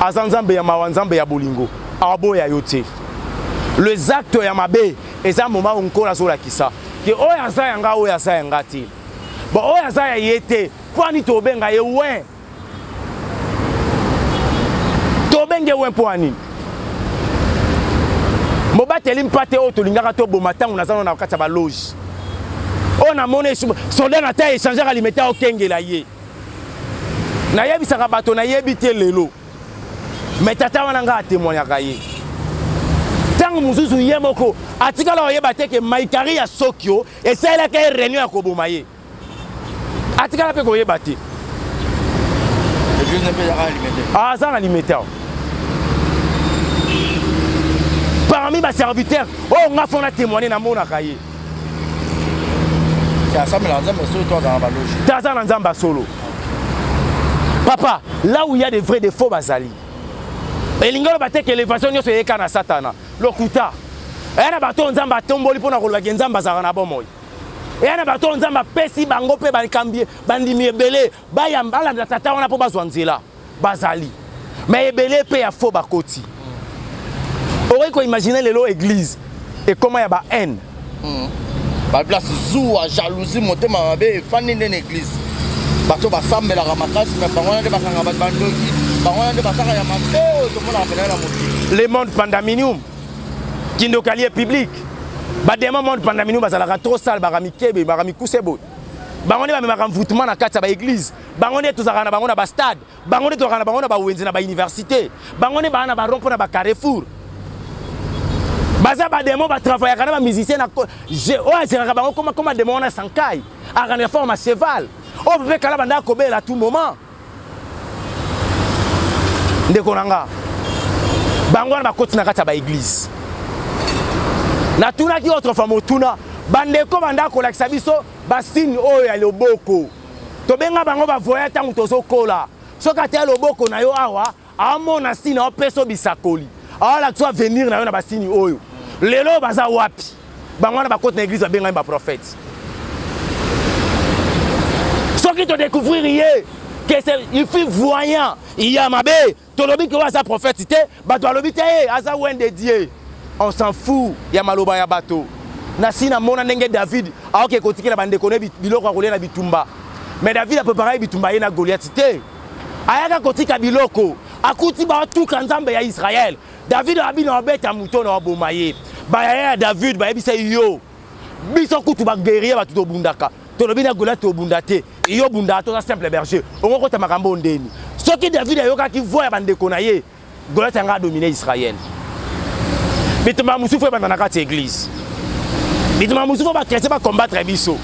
Aza Nzambe ya mawa, Nzambe ya bolingo, aboya yo te. Les actes ya mabe eza moment oyo Nkolo azolakisa ke oyo aza ya nga, oyo aza ya nga te. Bon, oyo aza ya ye te, mpo ani tobenga ye wen? Tobenge we mpo ya nini? Mobateli mpate oyo tolingaka toboma ntango naza na kati ya baloge oyo namoni soldat na ta echangeaka limete okengela ye. Nayebisaka bato nayebi te lelo. Mais tata wana nga atemoignaka ye. Ntango mosusu ye moko atikala koyeba te ke maikari ya Sokyo esalelaka ye réunion ya koboma ye. Atikala mpe koyeba te. Aza na limete awa. Parmi ba serviteurs oyo nga fona témoigner namonaka ye. Asambela nzambe solo to azala na baloge? Te, aza na nzambe ya solo. Papa, là où il y a des vrais, des faux bazali. Elingi oloba te ke élévation nyonso eyeka na Satana. Lokuta. Eya na bato oyo Nzambe atomboli mpo na koloba ke Nzambe azalaka na bomoi. Eya na bato oyo Nzambe apesi bango mpe bakambi bandimi ebele bayamba balanda tata wana mpo bazwa nzela. Bazali. Mais ebele mpe ya faux bakoti. Okoki koimagine lelo église ekoma ya ba haine. Baplace zuwa, jalousie, motema mabe efandi nde na église. Bato basambelaka makasi, me bango wana nde bakanga bato bandoki, bango wana nde basaka ya mabe oyo tomonaka mpena na mokili. Le monde pandaminium, kindokalie public, bademo monde pandaminium bazalaka trop sale, baka mikebe, baka mikuse boye. Bango nde bamemaka mvutuma na kati ya baeglise, bango nde tozalaka na bango na bastade, bango nde tozalaka na bango na bawenze na bauniversité, bango nde baa na barond mpo na bacarrefour. Baza bademo batravayaka na bamusicien na oyo ageraka bango koma koma demo wana sankai akana forme ya cheval oyo pepe kala bandaka kobela tout moment. Ndeko na nga, bango wana bakoti na kati ya baeglise. Natunaki autrefois motuna, bandeko bandaka kolakisa biso basigne oyo ya loboko, tobenga bango bavoya ntango tozokola. Soki ataya loboko na yo awa, amona signe, aopesa bisakoli, aolakisa avenir na yo na basigne oyo. Lelo baza wapi? Bango wana bakoti na eglise, babengami baprophète. Soki todécouvrir ye que il fut voyant ya mabe, tolobi ke oyo aza prophète te, bato balobi te ye aza oint de Dieu. On s'en fout ya maloba ya bato. Nasi namona ndenge David aoke kotikela bandeko ne biloko ya kolia na bitumba, mais David apreparaki bitumba ye na Goliath te. Ayaka kotika biloko, akuti baotuka nzambe ya Israël. David abi na obeta moto na oboma ye. Bayaya ya David bayebisa yo, biso kutu baguerrier bato tobundaka, tolobi na Goliath tobunda te, yo bundaka, toza simple berger, okokota makambo ndeni. Soki David ayokaki voix ya bandeko na ye, Goliath anga adomine Israël. Bitumba mosusu ebanda na kati ya église, bitumba mosusu bachrétien bacombattre biso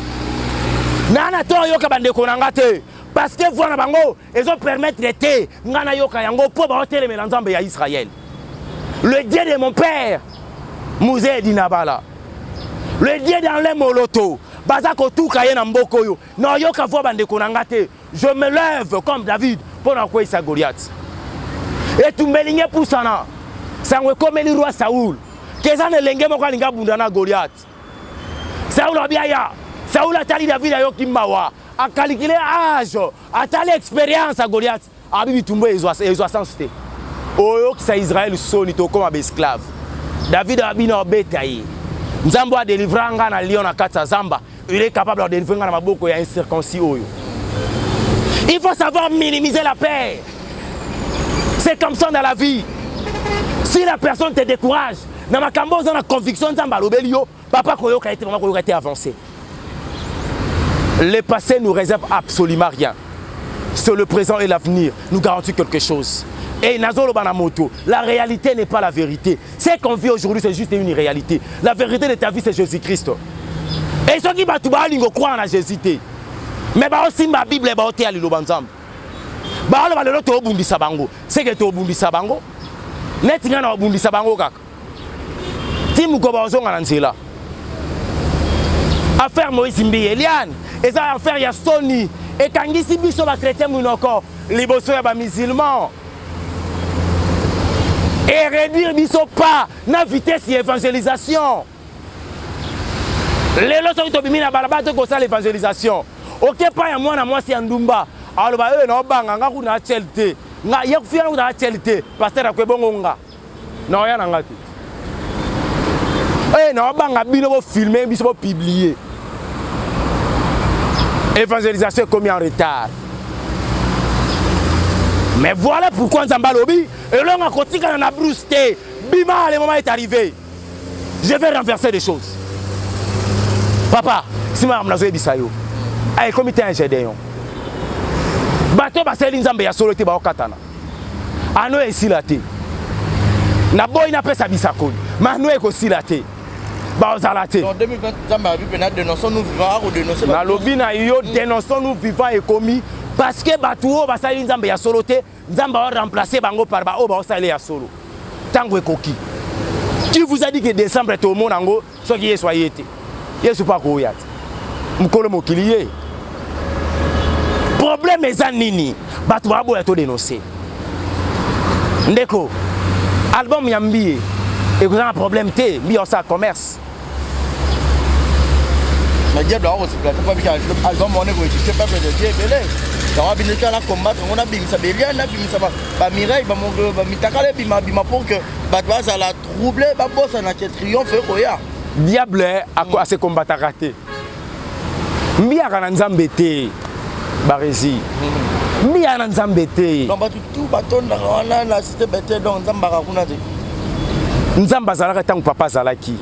na to oyoka bandeko na nga te, parce que voix na bango ezopermettre te nga nayoka yango, mpo baotelemela nzambe ya Israël, le Dieu de mon père Mzee Dinabala, le Dieu d'Alain Moloto. Baza kotuka ye na mboka oyo, nayoka voix bandeko na nga te. Je me lève comme David mpo na kokweyisa Goliath. Etumba elingi epusana, sango ekomeli roi Saul keza na elenge moko alingi abunda na Goliath. Saul abi aya. Saul atali David, ayoki mawa, akalikile age, atali expérience ya Goliath, abi bitumba ezwa sens te, oyokisa Israel soni, tokóma baesclave. David abi na obeta ye. Nzambe oyo adelivra nga na lion na kati ya zamba, il est capable ya delivre nga na maboko ya incirconcis oyo. Il faut savoir minimiser la paix. C'est comme ça dans la vie. Si la personne te décourage na makambo oza na conviction nzambe alobeli yo, papa koyoka ete, mama koyoka ete, avancer. Le passé nous réserve absolument rien. C'est le présent et l'avenir nous garantit quelque chose. Et nazoloba na moto, la réalité n'est pas la vérité. Ce qu'on vit aujourd'hui, c'est juste une réalité. La vérité de ta vie, c'est Jésus-Christ. Et soki bato balingo croire na Jésus te, mais baosimba Bible, baoteya liloba nzambe, baoloba lelo toobundisa bango, seke toobundisa bango neti ngai na babundisa bango kaka ti mokolo bazonga na nzela. Affaire Moïse Mbiye Eliane eza affaire ya soni, ekangisi biso bachrétien monoko liboso ya bamusulman, et réduire biso pas na vitesse ya évangélisation. Lelo soki tobimi na balabala to kosala évangélisation, okepa ya mwana mwasi ya ndumba, aloba oyo naobanga nga kuna atiel te, nga ye kufika kuna atiel te, pasteur akwebongo nga naoya na nga te. Eh, naobanga bino bofilme biso bopublie. Évangélisation ekomi en retard. Mais voilà pourquoi nzambe alobi elonga kotikana na brousse te. Bima, le moment est arrivé, je vais renverser des choses. Papa, nsima makambo nazoyebisa yo, ekomi te un Gédéon. Bato basaleli nzambe ya solo te, baokatana ano esila te. Naboyi napesa bisakoli. Manu ekosila te. Bazala te. Nalobi na yo dénonçons nous vivants ekomi parce que bato oyo basali Nzambe ya solo te, Nzambe a remplacer bango par ba oyo baosali ya solo. Tango ekoki. Qui vous a dit que décembre tomona yango soki Yesu aye te? Yesu mpe akoya te. Mokolo mokili ye. Problème eza nini? Bato baboya to dénoncer. Ndeko, album ya Mbiye ekozala na problème te, Mbiye osala commerce. Mais diable akosepela te mpo abika album wana ekoexiste peuple de Dieu ebele. Yango abino tika na combattre yango nabimisa Beliane, nabimisa bamireille, bamitakala ebima bima pour que bato bazala trouble, babosana ke triomphe ekoya. Diable ase combattaka te. Mbiyaka na Nzambe te. Barezi. Mbiyaka na Nzambe te. Donc bato tout batondaka wana na cité bete, donc Nzambe aka kuna te. Nzambe azalaka ntango papa azalaki.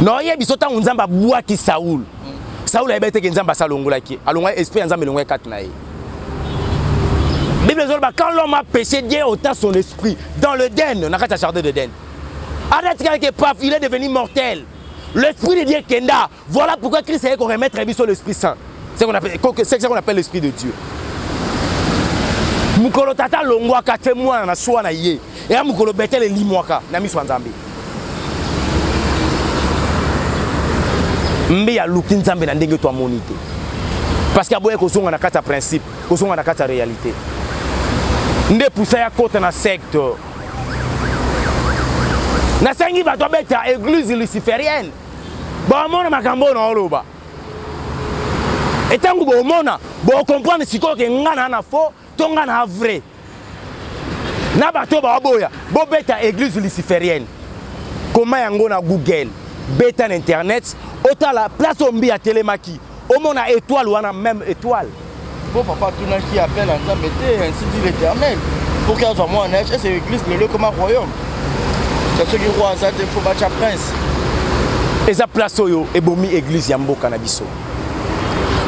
Na oyebi so ntango Nzambe abwaki Saul. Saul ayebaki te ke Nzambe asalongolaki. Alongwa esprit ya Nzambe elongwaki kati na ye. Bible ezoloba quand l'homme a péché, Dieu ôta son esprit dans l'Eden, na kati ya jardin d'Eden. Adam atikali ke paf, il est devenu mortel. L'esprit de Dieu kenda. Voilà pourquoi Christ aye ko remettre biso l'esprit saint. C'est qu'on appelle, c'est ce qu'on appelle l'esprit de Dieu. Mokolo tata alongwaka te mwana na swa na ye. Eya mokolo Bethel elimwaka na miso ya Nzambe. Mbe aluki Nzambe na ndenge to amoni te. Parce que aboya kozonga na kati ya principe, kozonga na kati ya réalité. Nde pusa ya kota na secte. Nasengi bato abeta église luciférienne. Bamona makambo oyo naoloba. Etango bomona, bo comprendre sikoyo ke nga na na faux to nga na vrai. Na bato baboya, bobeta église luciférienne. Koma yango na Google, beta na internet, otala place oyo Mbiye atelemaki, omona étoile wana même étoile. Bon papa atunaki appel à Nzambe te, ainsi dit l'Éternel. Pour qu'il azwa mwana, est-ce que l'église lelo ekoma royaume? Soki roi aza te, faut batya prince. Eza place oyo ebomi église ya mboka na biso.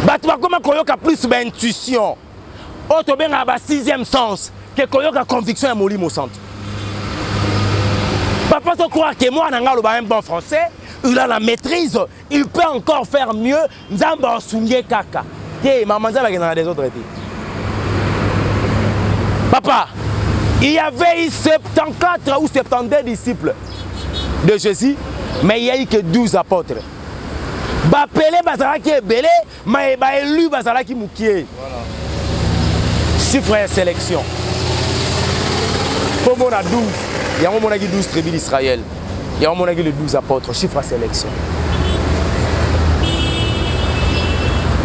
Bato bakoma koyoka plus ba intuition oyo tobengaka ba sixième sens ke koyoka conviction ya Molimo Santo. Papa to croire que mwana nga aloba un bon français, il a la maîtrise, il peut encore faire mieux, Nzambe asunge kaka. Te, mama Nzambe akendaka na désordre te. Papa, il y avait eu 74 ou 72 disciples de Jésus, mais il n'y a eu que 12 apôtres. Bapele bazalaki ebele, mais ba élus bazalaki mukie. Chiffre ya sélection. Pour mon 12, il y a 12 tribus d'Israël. Il y a les 12 apôtres, chiffre ya sélection.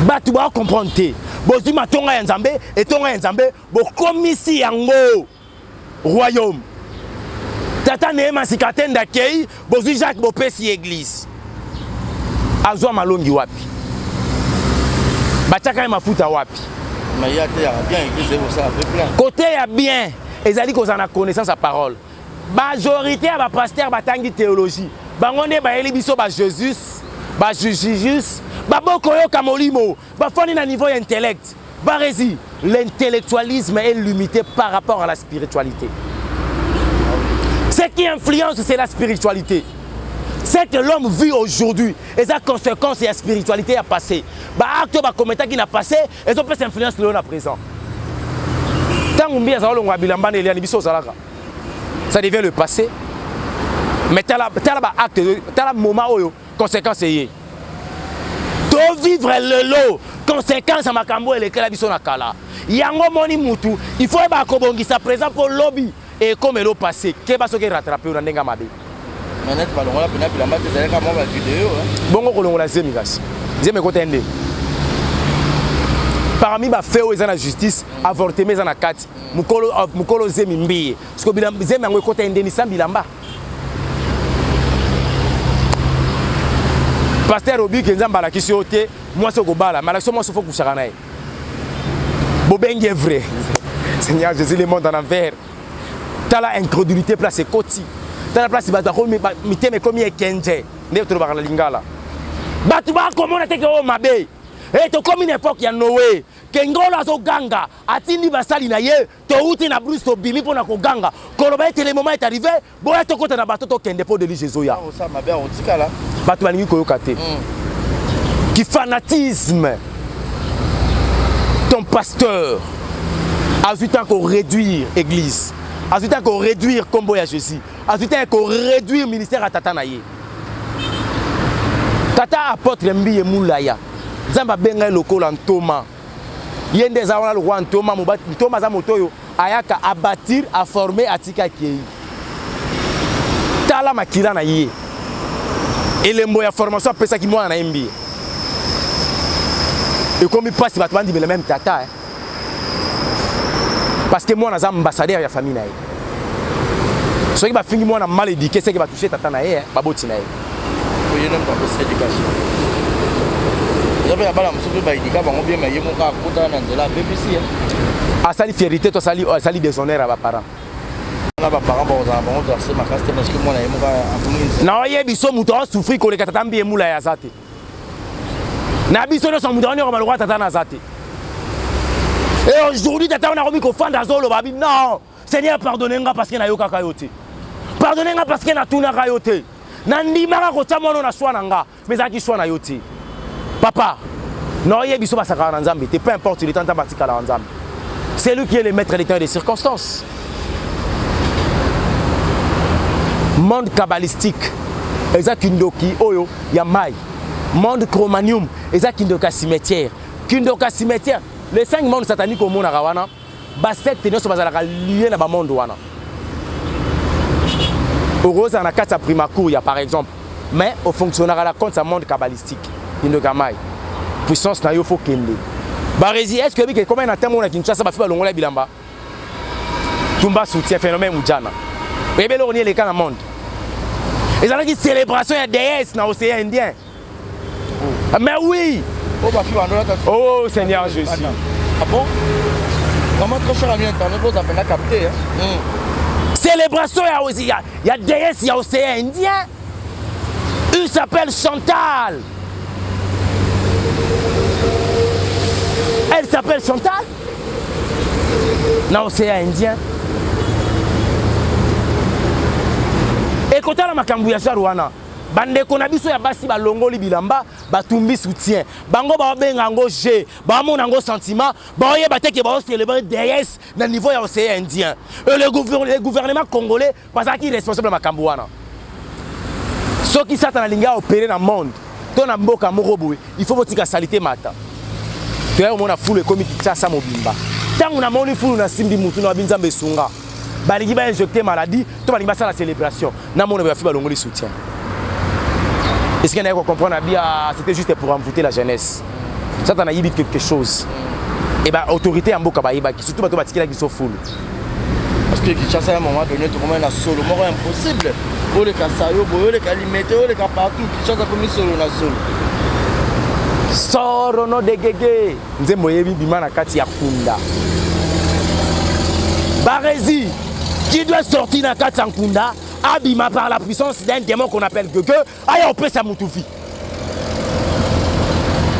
Bato ba comprendre te. Bozwi matonga ya Nzambe, etonga ya Nzambe, bokomisi yango royaume. Tata Neema Sikatenda akei, bozwi Jacques bopesi église. Azwa malongi wapi? Batiaka ye mafuta wapi? Mais ya te ya bien église ekosala pe plein. Côté ya bien ezali kozala na connaissance ya parole. Majorité ya ba pasteur batangi théologie. Bango nde bayeli biso ba Jesus, ba Jesus, baboko yoka molimo, bafandi na niveau ya intellect. Barezi, l'intellectualisme est limité par rapport à la spiritualité. Ce qui influence, c'est la spiritualité. Ce que l'homme vit aujourd'hui, et sa conséquence, c'est la spiritualité à passé. Ba acte ba commettre qui n'a passé, et on peut s'influencer le présent. Tango mbi azala longwa bilamba na Eliane biso ozalaka. Ça devient le passé. Mais tala tala ba acte, tala moment oyo conséquence eye. To vivre lelo conséquence ya makambo elekela biso na kala. Yango moni mutu, il faut ba kobongisa présent pour lobi ekomelo passé. Keba soki rattraper na ndenge mabe. Mais net balongola pena bilamba te ezalaka mwa ba video. Bongo kolongola zemi kasi. Zemi ekota nde. Parmi ba faits oyo eza na justice, avortement eza na kati. Mokolo mokolo zemi mbiye. Siko bilamba zemi yango ekota nde ni sans bilamba. Pasteur Obi ke Nzambe alakisi yo te mwasi okobala, malakisi mwasi faut kusaka na ye. Bobengi vrai. Seigneur Jésus le monde en envers. Tala incrédulité place ekoti. Tala place bato akomi mitema ekomi ekenje nde tolobaka na lingala. Bato bakomona te ke oyo mabe. E tokomi na époque ya Noé. Ke ngolo azoganga, atindi basali na ye, touti na brousse tobimi mpo na koganga, koloba ete le moment est arrivé, boya tokota na bato tokende mpo deluge ezoya. Bato balingi koyoka te. Ki fanatisme. Ton pasteur azwi temps ko réduire église, azwi temps ko réduire kombo ya Jésus, azwi temps ko réduire ministère ya tata na ye. Tata apôtre Mbiye Mulaya, Nzambe abenga ye lokola ntoma. Ye nde eza wana lokola ntoma, ntoma aza moto oyo ayaka abatir, aforme, atika akei. Tala makila na ye. Elembo ya formation apesaki mwana na ye Mbiye. Ekomi mpasi bato bandimela meme tata eh. Parce que mwana aza ambassadeur ya famille na ye. Soki bafingi mwana mal éduqué, c'est que batouche tata na ye, eh, baboti na ye. Oye nde moto apesa éducation. Eza mpe na bana mosusu mpe baedika bango bien, mais ye moko akotana na nzela abebisi ye. Asali fierté to asali, asali déshonneur ya baparent. Na baparent bakozala bango verse makasi te parce que mwana ye moko abungi nzela. Na oyebi so moto asouffrir koleka tata Mbiye Mulaya aza te. Na biso nyonso moto aonyokama lokola tata na aza te. Et aujourd'hui tata wana akomi kofanda azoloba abi non Seigneur pardonne nga parce que nayokaka yo te. Pardonne nga parce que natunaka yo te. Nandimaka kotia mwana na choix na nga, mais ezalaki choix na yo te. Papa, na oyebi so basakaka na Nzambe te, peu importe le temps Nzambe atikalaka Nzambe. C'est lui qui est le maître des temps et des circonstances. Monde kabbalistique eza kindoki oyo ya mai. Monde chromanium eza kindoki ya cimetière. Kindoki ya cimetière, les 5 mondes sataniques omonaka wana, ba secte nyonso bazalaka lié na ba monde wana. Okozala na kati ya primacuria par exemple, mais ofonctionnaka na compte ya monde kabbalistique, kindoki ya mai. Puissance na yo faut kende. Barezi, est-ce que oyebi ke ekoma na ntango na Kinshasa bafi balongola bilamba? Tumba soutien phénomène Mujana. Oyebi eloko nini eleka na monde? Ezalaki célébration ya déesse na océan Indien. Mais oui. Oh, bah, oh Seigneur Jésus. Ah bon? Vraiment très cher ami internet, vous avez capté. Hein? Mm. Célébration ya, ya, ya déesse ya océan Indien. Il s'appelle Chantal. Elle s'appelle Chantal. Na océan Indien. Ekotala makambo ya genre wana. Bandeko na biso ya basi balongoli bilamba, batumbi soutien. Bango baobenga yango jeu, baomona yango sentiment, baoyeba te ke baocélébrer déesse na niveau ya océan Indien. Et le gouvernement congolais bazalaki responsable ya makambo wana. Soki Satan alingi aopere na monde to na mboka moko boye, il faut botika salite mata. Toya komona fulu ekomi Kinshasa mobimba. Ntango namoni fulu nasimbi mutu na babi Nzambe esunga. Balingi ba injecter maladie to balingi basala célébration. Namona bafi balongoli soutien. Est-ce qu'il y a comprendre abia c'était juste pour envoûter la jeunesse. Satan ayibi quelque chose. Et ba autorité ya mboka bayebaki surtout bato batikelaki biso fulu. Parce que Kinshasa à un moment donné tokomaki na solo moko impossible. Oleka sayo boye, oleka limete, oleka partout. Kinshasa komi solo na solo. Soro no degege. Nzembo yebi bima na kati ya kunda. Barezi qui doit sortir na kati ya nkunda abima par la puissance d'un démon qu'on appelle Gege aya opesa mutu vie.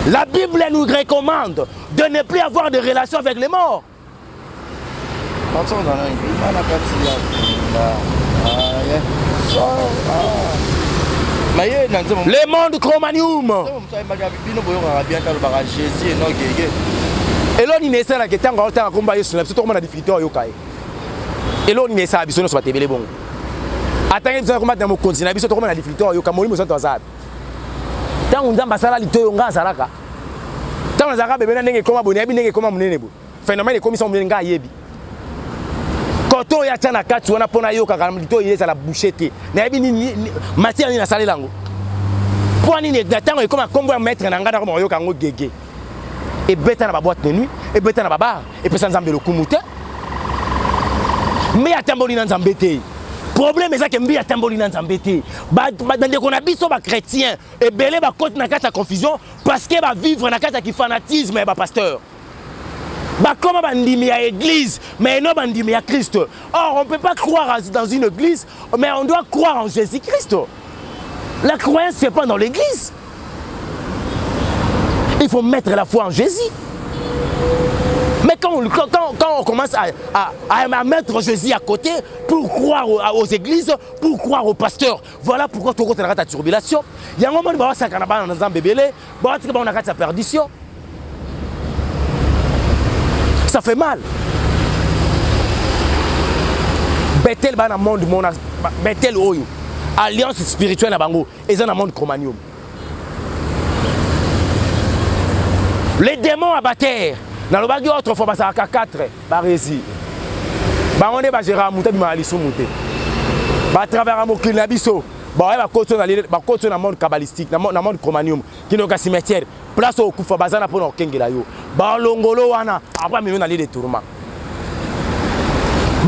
La Bible nous recommande de ne plus avoir de relation avec les morts. Le monde chromanium. Eloko nini esalaka ntango aotanga komba Yesu na biso tokoma na difficulté oyoka ye. Eloko nini esala biso nyonso bato ebele bongo. Atangi biso akoma na mokonzi na biso tokoma na difficulté oyoka molimo santo aza. Ntango Nzambe asala litoyo nga azalaka. Ntango nazalaka bebe na ndenge ekoma boye nayebi ndenge ekoma monene boye. Phénomène ekomisa monene nga ayebi. Koto oyo atya na kati wana mpo nayokaka litoyi ezala bouche te. Nayebi nini matière nini nasalela yango. Mpo nini na ntango ekoma nkombo ya maître na ngai nakoma koyoka yango gege. Ebeta na ba boîte de nuit, ebeta na ba bar, epesa Nzambe lokumu te. Mbi atamboli na Nzambe te. Problème eza ke mbi atamboli na Nzambe te. Bandeko na biso ba chrétien ebele bakoti na kati ya confusion parce que ba vivre na kati ya kifanatisme ya ba pasteur. Bakoma bandimi ya église mais non bandimi ya Christ. Or on peut pas croire dans une église mais on doit croire en Jésus-Christ. La croyance c'est pas dans l'église. Il faut mettre la foi en Jésus. quand on, quand, quand on commence à, à, à, à mettre Jésus à côté pour croire aux, aux églises, pour croire aux pasteurs, voilà pourquoi tokota na kati ya turbulation. Yango moni bawasaka na bana na Nzambe ebele, bawatika bango na kati ya perdition. Ça fait mal. Bethel bana monde mona Bethel oyo alliance spirituelle na bango eza na monde chromanium. Les démons abatterre nalobaki autrefois bazalaka 4 baresi bango nde bagéraka moto abimaka lisumu te batravers mokili na biso baoya bakoti na monde kabbalistique na monde chromanium kinoka cimetière place oyo okufa baza na mpo na kokengela yo balongolo wana apres amemi na lie de tourment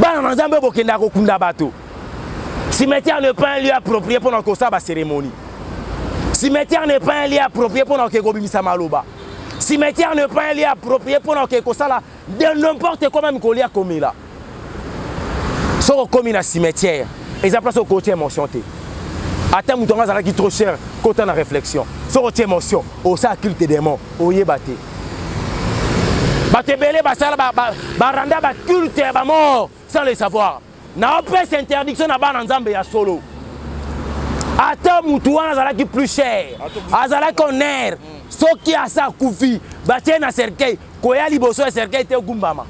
bana na nzambe bokendaka kokunda bato cimetière n'est pas un lieu approprié mpo na kosala bacérémonie cimetière n'est pas un lieu approprié mpo na kokende kobimisa maloba cimetière n'est pas un lieu approprié mpo na kokende kosala de n'importe quoi meme kolia komela soki okomi na cimetière eza place okotia émotion te ata moto yango azalaki trop cher kota na réflexion soki otia émotion osala culte démon oyeba te bato ebele basala baranda baculte ya bamort sans le savoir naopesa interdiction na bana nzambe ya solo ata mutu wana azalaki plus cher azalaki honneur soki asa akufi batie na cercueil koya liboso ya cercueil te ogumbama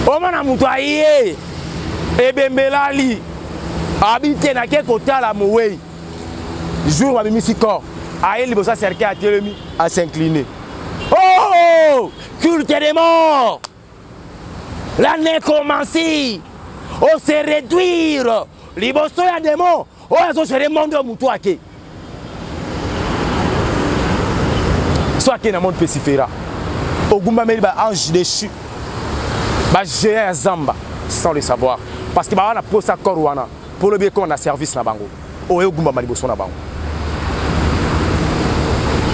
omona moto aye ebembe elali abi te nake kotala mowei jour babimisi corps aye liboso ya cercueil atelemi asincline oh culte de mort la nécromancie o se réduire liboso ya démon oyo azogere monde oyo motu ake so ake na monde pesifera ogumbameli ba ange déchu ba géant ya zamba sans le savoir parce que bawa na posa corps wana mpo lobi ekoma na service na bango oyo ogumbama liboso na bango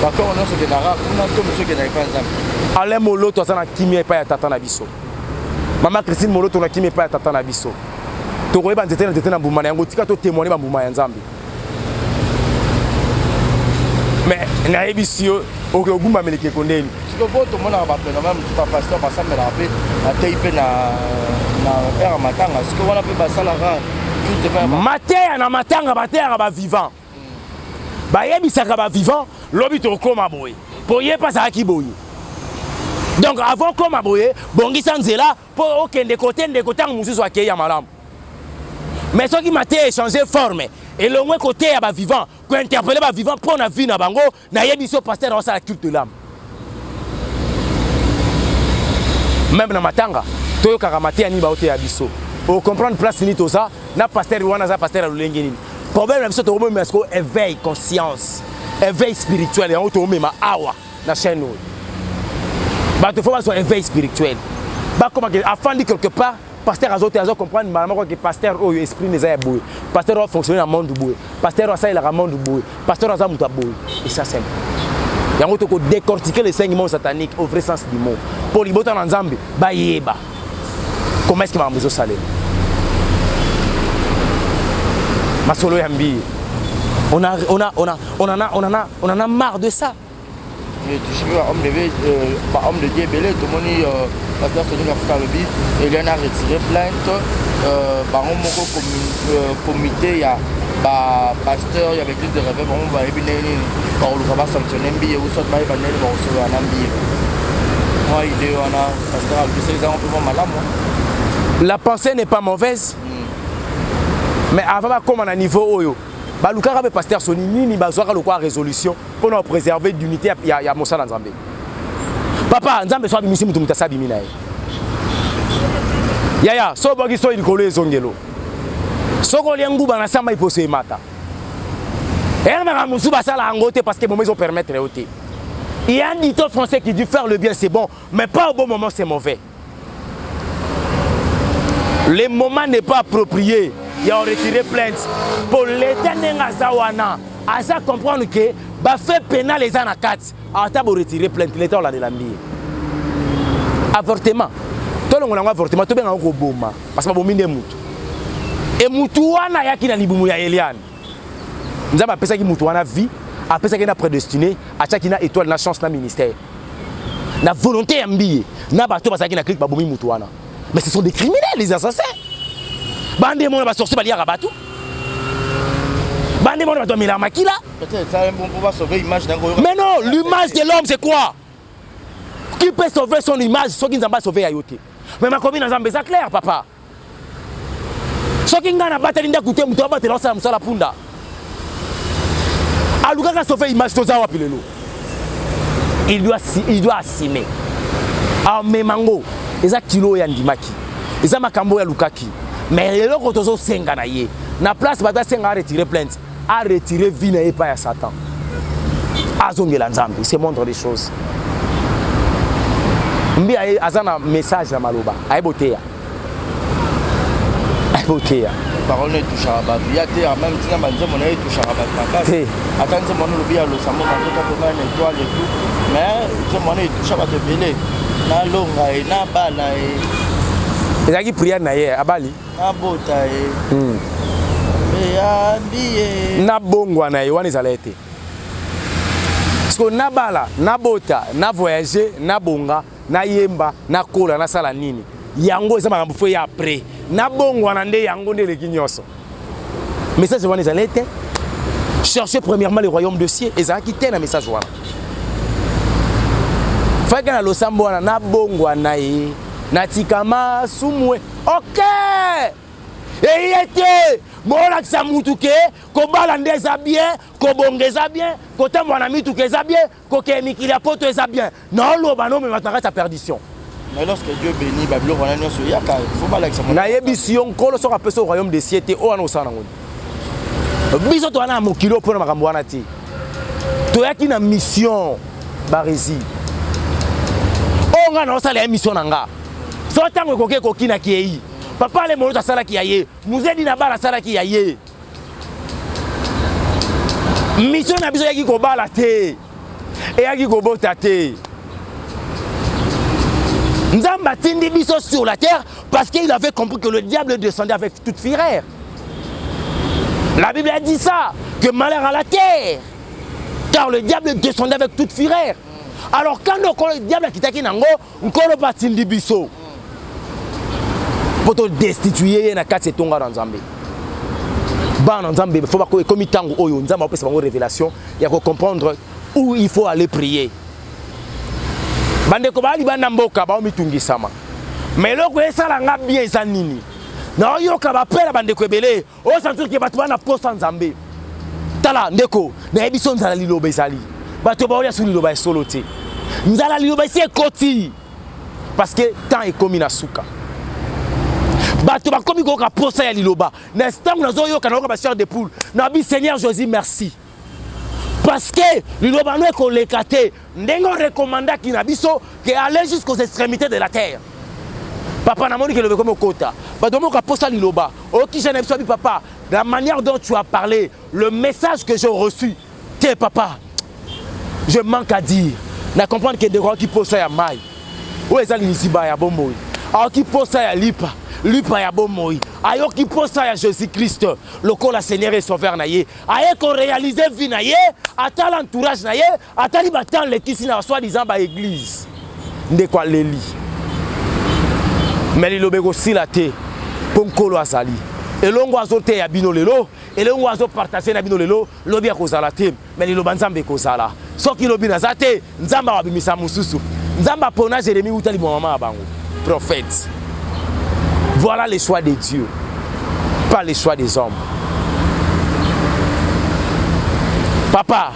bakoro nyonso ekendaka kuna to mosusu ekendaka epai ya nzambe alain moloto aza na kimia epai ya tata na biso mama christine moloto na kimia epai ya tata na biso tokoyeba nzete na nzete na mbuma na yango tika totemoigne bambuma ya nzambe mais nayebisi yo oke ogumbamela ekeko ndeni sikoyo po tomonaka baphenomène mosusu bapasteur basambelaka mpe batei mpe na na ere matanga sikoyo wana mpe basalaka mateya na matanga bateyaka bavivant bayebisaka bavivant lobi tokokoma boye mpo ye mpe azalaki boye donc avant okoma boye bongisa nzela mpo okende kote ndeko ntango mosusu akei ya malamu mais soki mateya echange forme elongwe koteya bavivant kointerpele bavivant mpo na vie na bango nayebi so pasteur aosala culte de l'âme meme na matanga toyokaka mateya nini baoteya biso ocomprendre place nini toza na pasteur wana aza pasteur ya lolenge nini problème na biso tokomema sikoyo éveil conscience éveil spirituel yango tokomema awa na chaîne oyo bato fo bazwa éveil spirituel bakoma afandi quelque part pasteur azo te azo comprendre mbala moko ke pasteur oyo esprit eza ya boye pasteur oyo afonctionne na monde boye pasteur oyo asalelaka monde boye pasteur aza moto ya boye et ça simple yango toko décortiquer les cinq mondes sataniques au vrai sens du mot mpo libota na nzambe bayeba comment est-ce que makambo ezosalema masolo ya mbiye on a, on a, on a, on en a, on en a, on en a marre de ça touche mpe bahomme de bahomme de dieu ebele tomoni euh, pasteur soni kafuta alobi eliane a retire plainte euh, bango moko euh, comité ya bapasteur ya baeglise de réveil bango bayebi ndenge nini bakoluka basanctionne mbiye ou soit bayeba ndenge nini bakosolola na mbiye mwa idée wana pasteur alobi soki ezango mpe mwa malamu la pensée n'est pas mauvaise mm. mais avant bakóma na niveau oyo balukaka mpe pasteur soni nini bazwaka lokola résolution mpo na kopreserve dignité ya, ya, ya mosala nzambe papa nzambe so abimisi moto moto asi abimi na ye yaya so obwaki soi likolo ezongelo soki olie nguba na samba iposo emata eyana makambo mosusu basala yango te parce que momo ezopermettre yo te il y a un dicton français qui dit faire le bien c'est bon mais pas au bon moment c'est mauvais le moment n'est pas approprié ya retirer plainte mpo leta ndenge aza wana aza comprendre ke bafait pénal eza na kati ata boretire plainte leta olandela mbiye avortement tolongola yango avortement tobenga yango koboma parce que babomi nde mutu e mutu wana ayaki na libumu ya eliane nzambe apesaki mutu wana vie apesaki na prédestiné atiaki na étoile na chance na ministère. Na volonté ya Mbiye, na bato bazalaki na clique babomi mutu wana. Mais ce sont des criminels, les assassins. Bande mona ba sorciers baliaka bato. Bande mona bato bamelaka makila. Peut-être ça un bon pour sauver image d'un Mais non, l'image de l'homme c'est quoi? Qui peut sauver son image soki Nzambe a sauver ya yo te? Mais makomi na Nzambe eza clair papa. Soki ngai nabateli ndako te, moto abatela osala mosala punda. Alukaka sauver image toza wapi lelo? Il doit, il doit assumer. Amema ngo eza kilo oyo andimaki. Eza makambo oyo alukaki. Mais eloko tozosenga na ye na place bato asenga a retirer plainte, a retirer vie na ye epai ya Satan. Azongela Nzambe, c'est moindre des choses. Mbi aza na message na maloba, aye boteya. Aye boteya. Parole na etouchaka bato ya te même ntina banzembo na ye etouchaka bato makasi ata nzembo wana olobi ya losambo na nzoto akoma na étoile et tout mais nzembo wana etoucha bato ebele nalonga ye nabala ye ezalaki prière na ye abali nabota ye eyambi ye nabongwa na ye wana ezala ye te parce que nabala nabota na voyager nabonga nayemba nakola nasala nini yango eza makambo fo ya après nabongwana nde yango nde eleki nyonso message wana ezali te cherchez premièrement le royaume de cieux ezalaki te na message wana faki na losambo wana nabongwana ye natika masumu ok eye te bolakisa mutu ke kobala nde eza bien kobonga eza bien kotambola na mituka eza bien kokende mikili ya poto eza bien naoloba nomema na kati ya perdition. Mais lorsque Dieu bénit babiloko wana nyonso eyaka fo balakisa. Nayebisi yo nkolo soki apesi royaume des cieux te oyo wana osala nango biso towana na mokili oyo mpona makambo wana te toyaki na mission baresi oyo ngai naosala ya mission na nga so ntango ekoki ekoki na kiei papa ale moloto asalaki ya ye muzedi na bala asalaki ya ye mission na biso eyaki kobala te eyaki kobota te Nzambe atindi biso sur la terre parce qu'il avait compris que le diable descendait avec toute fureur. La Bible a dit ça, que malheur à la terre, car le diable descendait avec toute fureur. Alors quand le diable akitaki nango, nkolo batindi biso po to destituer ye na kati etonga na Nzambe. Bana Nzambe faut bako ekomi tango oyo Nzambe apesa bango révélation ya ko comprendre où il faut aller prier. Bandeko bali banda mboka bao mitungisama. Mais eloko esala nga bien eza nini? Naoyoka bapela bandeko ebele osentir ke bato bana posa Nzambe. Tala ndeko, nayebi so nzala liloba ezali. Bato baolia so liloba ya solo te. Nzala liloba esi ekoti. Parce que temps ekomi na suka. Bato bakomi koyoka posa ya liloba. Na ntango nazoyoka nayoka ba chair de poule. Nabi Seigneur Jésus merci. Parce que liloba no ekoleka te. Ndenge orekomandaki na biso ke aller jusqu'aux extrémités de la terre. Papa namoni ke loba ekomi okota. Bato bamoka posa liloba. Okisha na biso abi papa, la manière dont tu as parlé, le message que j'ai reçu, te papa, je manque à dire. Na comprendre que ndeko aoki posa ya mai. Oyo eza liziba ya bomoi. Aoki posa ya lipa, lipa ya bomoi. Ayoki posa ya Jésus-Christ lokola Seigneur et Sauveur na ye. Aye ko réaliser vie na ye, atala entourage na ye, atali ba temps lekisi na soi-disant ba église. Ndeko aleli. Mais liloba ekosila te mpo nkolo azali. Elongo azoteya bino lelo, elongo azopartage na bino lelo, lobi akozala te, mais liloba Nzambe ekozala. Soki lobi naza te, Nzambe akobimisa mosusu. Nzambe apona Jérémie wuta libwa mama ya bango, prophète. Voilà le choix de Dieu, pas le choix des hommes. Papa,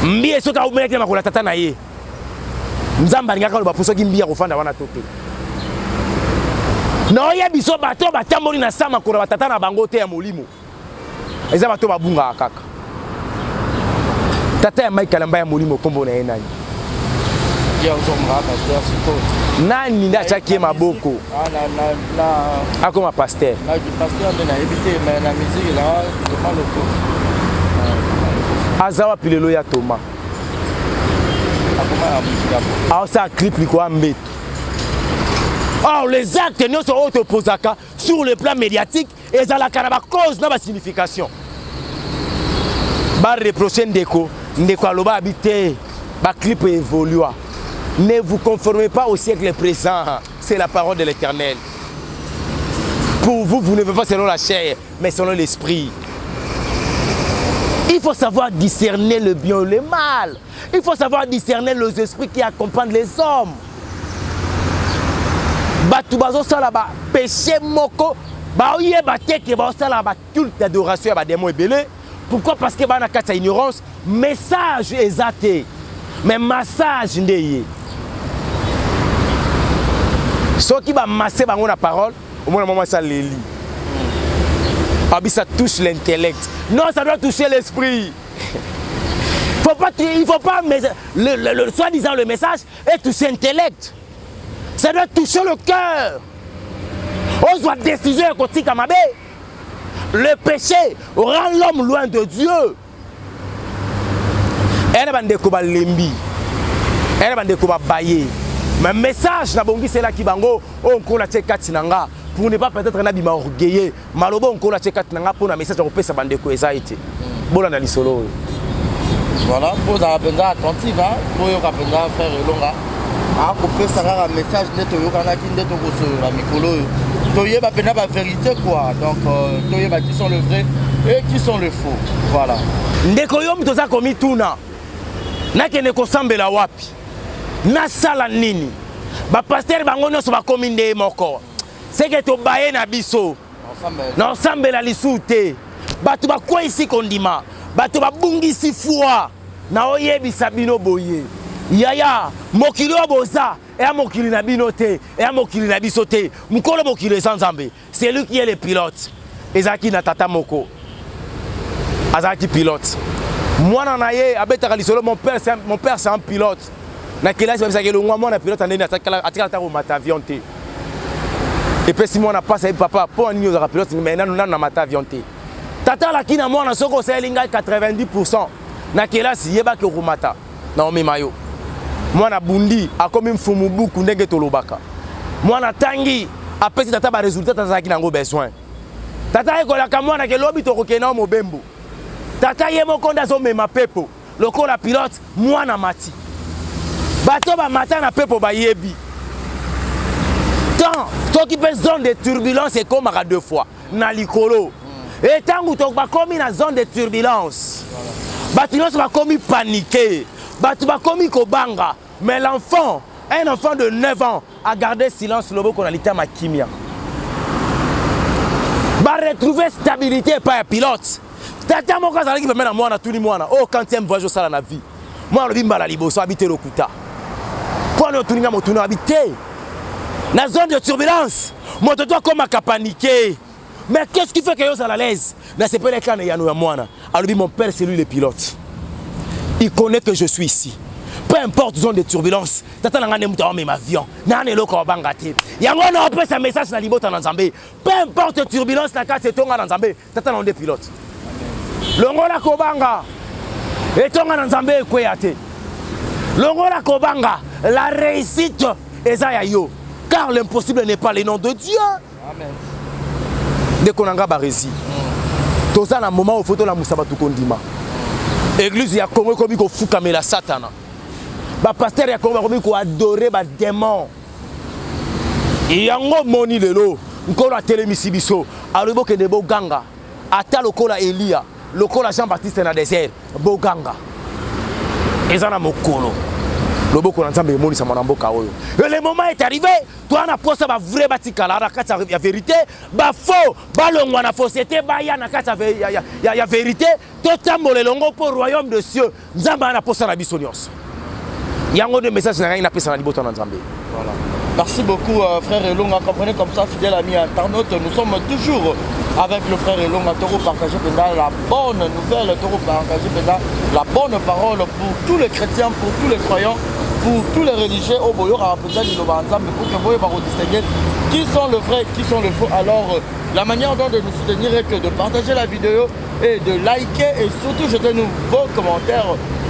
mbiye soki awumelaki na makolo ya tata na ye, Nzambe alingaka aloba mpo soki mbiye akofanda wana to te. Naoya biso bato batamboli na sa makolo ya batata na bango te ya molimo. Eza bato babungaka kaka. Tata ya Mike Kalamba ya molimo kombo na ye nani? Nani nde atiaki ye maboko akoma pasteur? Aza wapi lelo ya Thomas? Aosala clip likolo ya mbeto. Or les actes nyonso oyo topozaka sur le plan médiatique ezalaka na ba cause na ba signification. Ba reprocher ndeko, ndeko aloba abi te ba clip evolua. Ne vous conformez pas au siècle présent. C'est la parole de l'Éternel. Pour vous, vous ne vivez pas selon la chair, mais selon l'esprit. Il faut savoir discerner le bien et le mal. Il faut savoir discerner les esprits qui accompagnent les hommes. Bato bazosala ba péché moko baoyeba te ke baosala ba culte d'adoration ya bademo ebele. Pourquoi? Parce que bana kati ya ignorance, message eza te. Mais massage nde ye. Soki ba masse bango na parole, omona mwa mwasi aleli. Abi ça touche l'intellect. Non, ça doit toucher l'esprit. Faut pas, il faut pas, mais le, le, le, soi-disant le message est toucher l'intellect. Ça doit toucher le cœur. Ozwa décision ya kotika mabe. Le péché rend l'homme loin de Dieu. Ena bandeko balembi. Ena bandeko babaye. Mais message nabongiselaki bango oyo nkolo atie kati na nga pour ne pas peut-être nabima orgueilleux maloba oyo nkolo atie kati na nga mpo na message ya kopesa bandeko eza ete bolanda lisolo oyo. Voilà, bozala mpenza attentive, boyoka mpenza frère Elonga akopesa kaka message nde toyokanaki nde tokosolola mikolo oyo toyeba mpenza baverité quoi. Donc euh, toyeba qui sont le vrai et qui sont le faux. Voilà. Ndeko yo moto oza komituna nakende kosambela wapi, nasala nini, bapastere bango nyonso bakomi nde moko, seke tobaye na biso na osambela lisusu te, bato bakweyisi kondima, bato babungisi foi. Naoyebisa bino boye yaya, mokili oyo boza eya mokili na bino te, eya mokili na biso te. Mokolo mokili eza Nzambe, c'est lui qui est le pilote. Ezalaki na tata moko azalaki pilote, mwana na ye abetaka lisolo, mon père c'est un, mon père c'est un pilote. Na kelasi babisaka elongwa mwana pilote andeni atikala ata komata avion te. Epesi mwana mpasi, ayebi papa mpo nini ozalaka pilote mais nanu nanu namata avion te. Tata alaki na mwana soki osaleli ngai 90% na kelasi yebaki okomata na omema yo. Mwana bundi akomi mfumu buku ndenge tolobaka. Mwana atangi apesi tata ba resultat azalaki nango besoin. Tata ayekolaka mwana ke lobi tokokende na mobembo. Tata ye moko nde azomema pepo lokola pilote, mwana mati. Bato bamata na pepo bayebi temps soki mpe zone de turbulence ekomaka deux fois na likolo. E ntango bakomi na zone de turbulence, bato nyonso bakomi panike, bato bakomi kobanga. Mais l'enfant, un enfant de 9 ans, a gardé silence, loboko na litama kimia. Ba retrouver stabilité epai ya pilote. Tata moko azalaki pembeni na mwana, tuni mwana oyo oh, quantième voyage osala na vie. Mwana alobi mbala liboso, abi te lokuta. Mpo ani otuni nga motuna, abi te na zone de turbulence moto to akomaka panike. Mais qu'est-ce qui fait que yo ozala à l'aise? Nasepelaki kaka na eyano ya mwana, alobi mon père c'est lui le pilote, il connaît que je suis ici, peu importe zone de turbulence, tata na ngai nde moto aomema avion naa na eloko abanga te. Yango wana opesa message na libota na Nzambe, peu importe turbulence na kati etonga na Nzambe, tata na nde pilote. Longola kobanga, etonga na Nzambe ekweya te. Longola kobanga, la réussite eza ya yo, car l'impossible n'est pas le nom de Dieu. Amen. Ndeko na nga Barezi, toza na moment oyo fo tolamusa bato kondima. Église ya Congo ekomi kofukamela Satana, bapastere ya Congo bakomi koadore bademon. Yango moni lelo Nkolo atelemisi biso, alobi bokende boganga ata lokola Eliya, lokola Jean Baptiste na désert, boganga. Eza na mokolo loboko na Nzambe emonisama na mboka oyo. Et le moment est arrivé, toa na posa ba vrai batikala na kati ya vérité, ba faux balongwa na fausseté baya na kati ya, ya, ya, ya vérité, totambola elongo mpo royaume de cieux. Nzambe aza na posa na biso nyonso. Yango nde message na ngai napesa na libota na Nzambe. Voilà. Merci beaucoup euh, frère Elonga. Comprenez comme ça, fidèle ami internaute, nous sommes toujours avec le frère Elonga. Toro partager pendant la bonne nouvelle, Toro partager pendant la bonne parole pour tous les chrétiens, pour tous les croyants, pour tous les religieux. Au Boyo, pour que vous distinguer qui sont le vrai, qui sont le faux. Alors, euh, la manière dont de nous soutenir est que de partager la vidéo et de liker et surtout jetez-nous vos commentaires.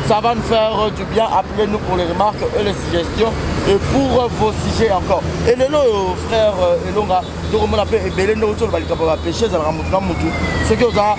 Ça va nous faire du bien. Appelez-nous pour les remarques et les suggestions et pour vos sujets encore. Et lelo frère Elonga, tokomona mpe ebele ndenge toloba likambo ya bapeshe ezalaka motu na motu soki oza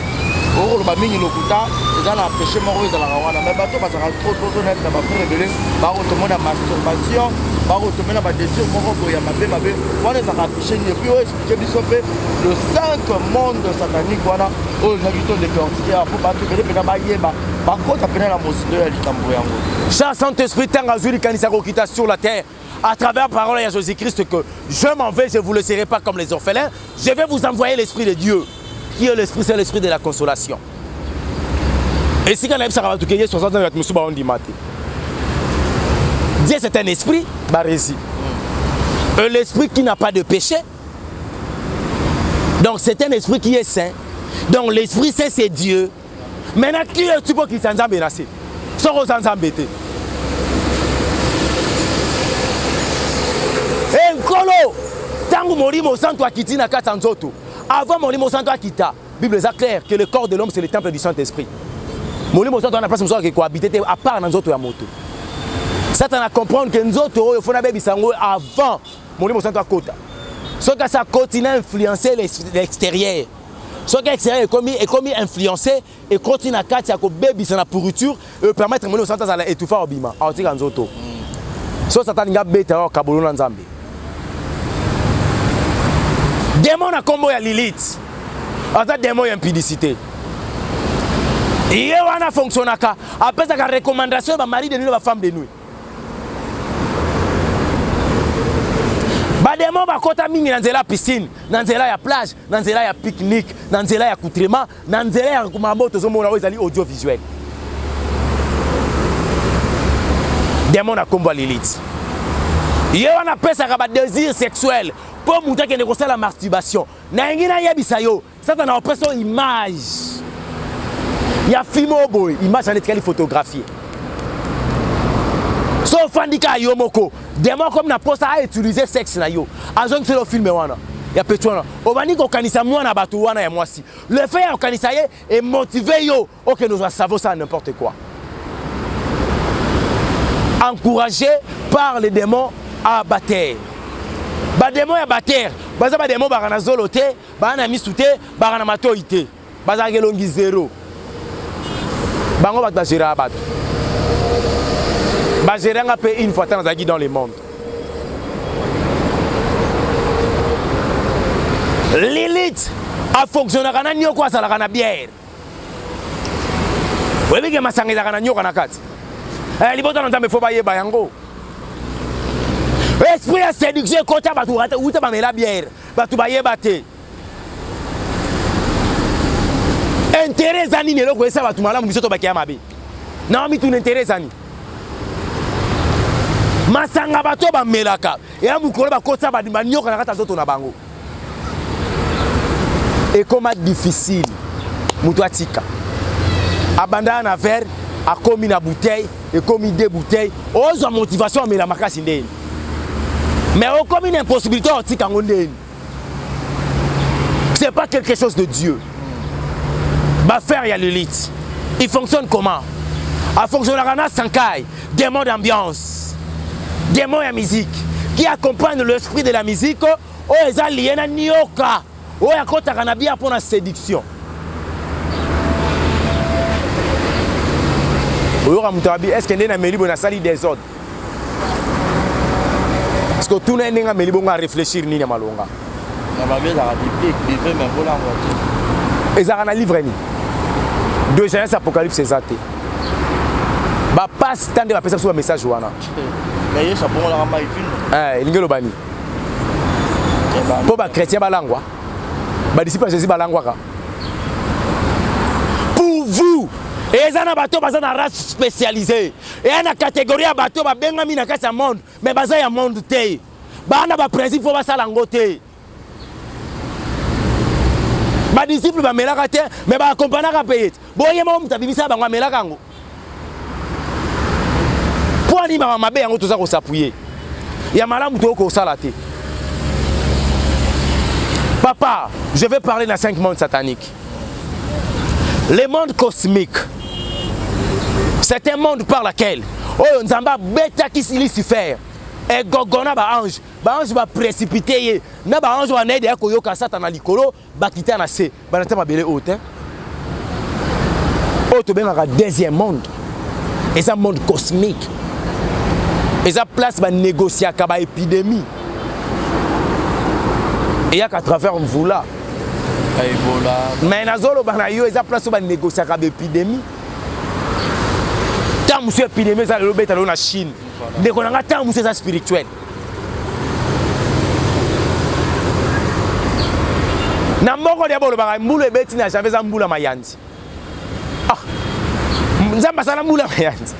Okoloba mingi lokuta eza na péché moko ezalaka wana, mais bato bazalaka trop trop trop net na ba frère ebele bakotomona masturbation, bakotomela ba désir moko boye ya mabe mabe wana ezalaka péché nini? Et puis oyo explique biso mpe le 5 monde satanique wana oyo ozalaki to décortiquer mpo bato ebele mpenza bayeba bakota mpenza na mozindo ya likambo yango. Cher Saint-Esprit, ntango azwi likanisi ya kokita sur la terre à travers parole ya Jésus-Christ que je m'en vais, je ne vous laisserai pas comme les orphelins, je vais vous envoyer l'Esprit de Dieu. Qui est l'Esprit? C'est l'Esprit de la consolation. Esika nayebisaka bato ke Yesu aza Nzambe, bato mosusu baondima te. Dieu c'est un esprit, barési. Et l'esprit qui n'a pas de péché, donc c'est un esprit qui est saint. Donc l'esprit saint c'est Dieu. Maintenant qui es-tu pour qu'il nzambe na se? Soki oza nzambe te. E Nkolo, ntango Molimo Santo akiti na kati ya nzoto, avant Molimo Santo akita, Bible eza claire que le corps de l'homme c'est le temple du Saint-Esprit. Molimo Santo wana place mosusu akei kohabite te à part na nzoto ya moto. Satan a comprendre que nzoto oyo fo nabebisa yango avant Molimo Santo akota. Soki asi akoti na influencer l'extérieur. Soki extérieur ekomi ekomi influencer, ekoti na kati ya kobebisa na pourriture, e permettre Molimo Santo azala étouffa obima, aotika nzoto. So Satan alingi abeta yo kabolo na Nzambe. Démon na kombo ya Lilith aza démon ya impudicité. Ye wana fonctionnaka, apesaka recommandation ya ba mari de nuit na ba femme de nuit. Bademo bakota mingi na nzela ya piscine, na nzela ya plage, na nzela ya pique-nique, na nzela ya accoutrement, na nzela ya makambo tozomona oyo ezali audiovisuel. Demo na kombo ya Lilith. Ye wana apesaka ba désir sexuel mpo moto akende kosala masturbation. Nalingi nayebisa yo, Satana opesa yo image ya film oyo boye, image wana etikali photographie. So ofandi kaka yo moko, demon akomi na posa a utiliser sexe na yo, azongiseli yo film wana ya petit wana, obandi kokanisa mwana bato wana ya mwasi. Le fait ya kokanisa ye emotive yo okende ozwa savon, ça n'importe quoi. Encouragé par les démons à bater. Ba démons ya bater, baza ba démons baka na zolo te, baa na misu te, baka na matoi te, bazalaka elongi zero. Bango bato bageraka bato, bageranga mpe une fois ata nazalaki dans le monde. Lilith afonctionnaka na nyoko, azalaka na bière. Oyebi ke masanga ezalaka na nyoka na kati. Eh, libota na Nzambe fo bayeba yango. Esprit ya séduction ekota bato wuta bamela bière, bato bayeba te. Intérêt eza nini? Eloko esa bato malamu, biso tobakeya mabe. Na mituna, intérêt eza nini? Masanga bato bamelaka eya mokolo bakotisa banyoka na kati ya nzoto na bango, ekoma difficile moto atika. Abandaka na verre, akomi na bouteille, ekomi deux bouteilles, ozwa motivation amela makasi ndeni, mais okomi na impossibilité otika yango ndeni. C'est pas quelque chose de Dieu. Bafere ya Lilith, il fonctionne comment? Afonctionnaka na sankai, démon d'ambiance, démon ya musique qui accompagne l'esprit de la musique oyo eza lié na nioka oyo akotaka na bière mpo na séduction. Oyoka moto abi est ce que nde nameli boye nasali désordre? Parce que otuna ye ndenge ameli bongo, aréfléchir nini ya malonga? Na babi ezalaka biblique, buvez mais bolangwa te. Ezalaka na livre nini? De Genèse Apocalypse eza te. Bapasi ta nde bapesa biso bamessage wana. Mais Yesu abongolaka mai vino. Elingi eloba nini? Mpo bachrétien balangwa, badisciple ya Jésus balangwaka. Pour vous, eza na bato baza na race spécialisée, eya na catégorie ya bato babengami na kati ya monde mais baza ya monde te, baa na baprincipe fo basala yango te. Badisciple bamelaka te, mais baakompanaka mpe ye te. Boye moko moto abimisaka bango amelaka yango. Mpo ani mama mabe yango toza kosapuye ya malamu tokoki kosala te. Papa, je vais parler na cinq mondes sataniques. Le monde cosmique, c'est un monde par laquelle oyo Nzambe abetaki Lucifer egogo na baange. Baange baprécipité ye na baange wana ede ya koyoka Satan na likolo, bakita na se, banata mabele oyo te. Oyo tobengaka deuxième monde eza monde cosmique, eza place banégociaka baépidémie eyaka à travers mvula. Ebola. Mais nazoloba na yo, eza place oyo banégociaka baépidémie. Ntango mosusu épidémie eza lelo beta lelo na Chine, ndeko na nga, ntango mosusu eza spirituel. Na moko dia bolobaka mbula ebeti na janvier, eza mbula mayanzi. Ah, Nzambe asala mbula mayanzi.